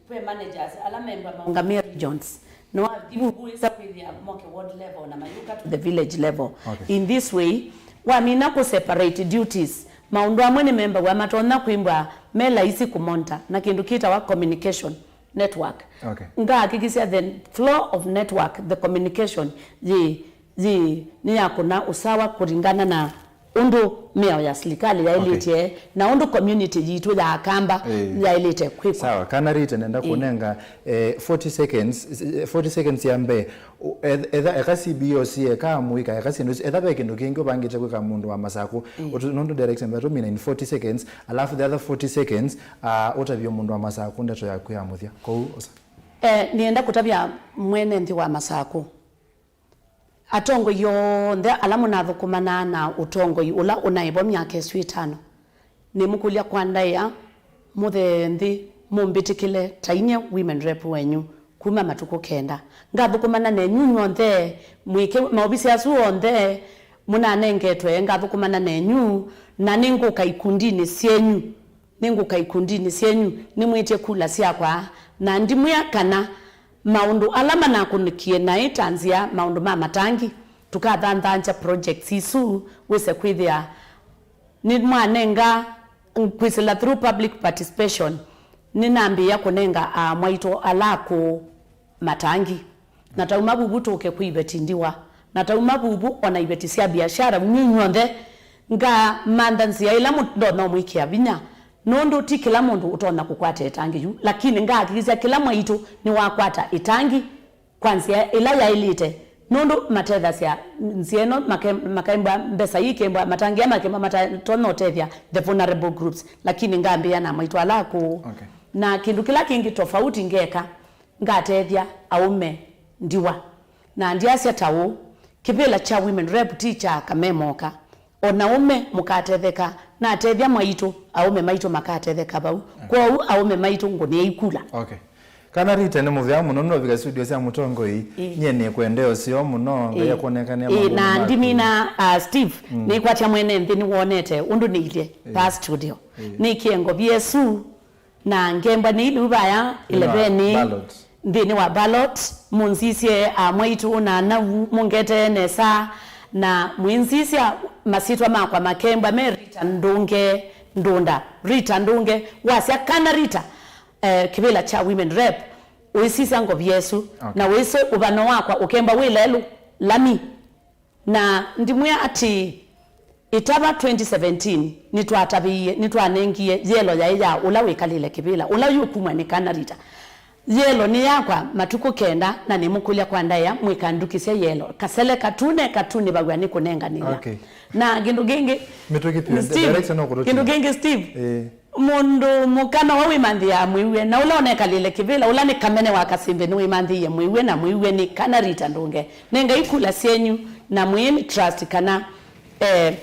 ve managers ala membwa maũngamĩe regions. Nĩwathi vuvu wĩsa kwĩthĩa moke ward level na mayũka to the village level. Okay. In this way, wamina kũ separate duties, maũndũ amwe nĩmembaw'a matonya kwĩmbwa me laisi kũmonta na kĩndũ kĩtawa communication network. Okay. Ngahakikisha the flow of network, the communication, yĩ, yĩ, nĩyakũna ũsawa kũlingana na ũndũ mĩao ya silikalĩ yaĩlĩtye, okay, na ũndũ community yitũ ya Akamba, ĩĩ, yaĩlĩte kwĩkwa. Sawa, kana Rita nenda, ĩĩ, kũnenga, eh, forty seconds, eh, forty seconds ya mbee. U-, eth-, etha, eka C B O C, eka mũika, eka syĩndũ isu, etha ve kĩndũ kĩngĩ ũvangĩte kwĩka mũndũ wa Masaku. Ĩĩ. Ũtu-, nũndũ direction vatũmina in forty seconds, alafu the other forty seconds, ah, ũtavye mũndũ wa Masaku ndeto yaku ya mũthya. Kwoou, ũsa. Eh, nĩenda kũtavya mwene nthĩ wa Masaku. Atongoi onthe ala mũnathũkũmanaa na ũtongoi ũla ũnaĩ vo myaka ĩsu ĩtano, nĩmũkũlya kwa ndaĩa, mũthee nthĩ, mũmbĩtĩkĩle ta inyie women rep wenyu kuma matukũ kenda. Ngathũkũmana nenyu inyw'onthe, mwĩke maovisi asu onthe mũnanengetwe, ngathũkũmana nenyu, na nĩngũka ikundinĩ syenyu. Nĩngũka ikundinĩ syenyu, nĩmwĩtye kula syakwa, na ndimwĩa kana maũndũ ala manakũnĩkie naĩ ta nzĩa, maũndũ ma matangi, tũkathanthanzya projects isu, wĩse kwĩthĩa nĩmwanenga, kwĩsĩla through public participation, nĩnambĩĩa kũnenga aa mwaitũ ala akũũ matangi. Na tauma vuvu tũke kwĩ iveti ndiwa. Na tauma vuvu ona iveti sya biashara, nyinyi nyonthe, ngamantha nzĩa ĩla mũtonya ũmwĩkĩa vinya. Nũndũ ti kĩla mũndũ ũtonya kũkwata ĩtangi yu, lakini ngahakikisha kĩla mwaitũ nĩwakwata ĩtangi kwa nzĩa ĩla yaĩlĩte, Nũndũ matethasya nzĩa ĩno, make- makaimbwa mbesa ii kĩmbwa matangĩa makĩmba matatonya ũtethya the vulnerable groups, lakini ngambĩĩa na maitũ ala akũũ. Okay. Na kĩndũ kĩla kĩngĩ tofauti ngeka, ngatethya aũme ndiwa. Na ndyasya ta ũũ, kĩvĩla kya women rep ti kya aka me moka. O na aũme mũkatetheka, natethya mwaitũ, aũme maitũ makatetheka vau. Kwoou aũme maitũ ngũnĩai kula. Okay. Kana Rita, nĩ mũvea mũno nũvika studio sya Mũtongoi. Ĩĩ. Nyie nĩ kwendea ũseo mũno, Ngai akwonekane. Ĩĩ, maũndũ na maku. Ndimina, uh, Steve, nĩkwatya mwene nthĩ nĩwonete ũndũ nĩilye vaa studio. Nĩkie ngovi ĩsu, na ngembwa nĩ ĩlĩu vaya ĩleveni. Ballot. Nthĩnĩ wa ballot, mũnzisye, uh, mwaitũ na anau, mũngetee nesa, na mwĩnzisya masyĩtwa makwa makembwa me Rita Ndũnge Ndũnda. Rita Ndũnge, wasya kana Rita, eh, kĩvĩla kya women rep, ũisisya ngovi yesu, okay, na wĩsĩ ũvano wakwa ũkemba wĩ lelũ lami. Na ndimwĩa atĩĩ, ĩtava twenty seventeen, nĩtwatavĩie, nĩtwanengie yelo yaĩ ya ũla wĩkalĩle kĩvĩla, ũla yũkumw'a nĩ kana Rita. Yelo nĩ yakwa matukũ kenda, na nĩmũkũlya kwa ndaĩa, mwĩkandukĩsya yelo. Kasele katune katunĩvaw'a nĩ kũnenganĩĩa. Okay. Na kĩndũ kĩngĩ, Mĩtũkĩ piũ, Steve, director no kũtũtia. Kĩndũ kĩngĩ, Steve, Ĩĩ. Mũndũ mũka no we wĩmanthĩaa mwĩw'e, na ũla ũnekalĩle kĩvĩla, ũla nĩ Kamene wa Kasĩmbĩ nĩwĩmanthĩie mwĩw'e, na mwĩw'e nĩ kana Rita Ndũnge. Nengai kula syenyu, na mwĩĩ trust kana, eh,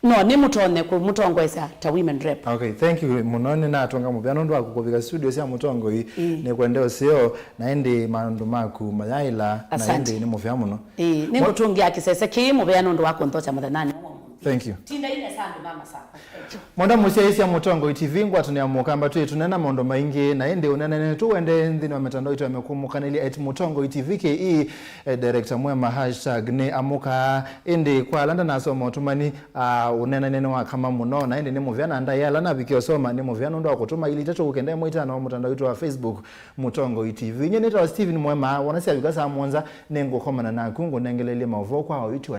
no nĩmũtonye kũmũtongoesya ta women rep. Okay, thank you mũno, nĩnatũnga mũvea nũndũ wa kũkũvika studio sya Mũtongoi. Ĩĩ. Nĩkwendea ũseo, na ĩndĩ maũndũ maku mayaĩla, na Asante. Ĩndĩ nĩ mũvea mũno. Ĩĩ, nĩngũtũngĩa kĩsese kĩĩ mũvea nũndũ wa kũnthokya mũthenyanĩ ũmwe. Thank you. Tinda ine sandu mama sana. Thank you. Mwenda mũsyaĩĩsya Mũtongoi T V, ngwatanĩa mũkamba twĩ tũnena maũndũ maingĩ, na ĩndĩ ũnenene tũwende nthĩnĩ wa mĩtandao itũ ya mĩkũmũkanĩlya at Mũtongoi T V K E, eh, director mwema, hashtag nĩ amũkaa. Ĩndĩ kwa ala ndanasoma ũtũmani, ah, ũnenene nĩ wakama mũno, na ĩndĩ nĩ mũvea na ndaĩa ala navikie ũsoma nĩ mũvea nũndũ wa kũtũma ili itatũ kenda ĩmwe itano wa mũtandao witũ wa Facebook, Mũtongoi T V. Nyie nĩtawa Steven Mwema, wona syavika saa mũonza, nĩngũkomana naku ngũnengelelye maũvoo kwa oyu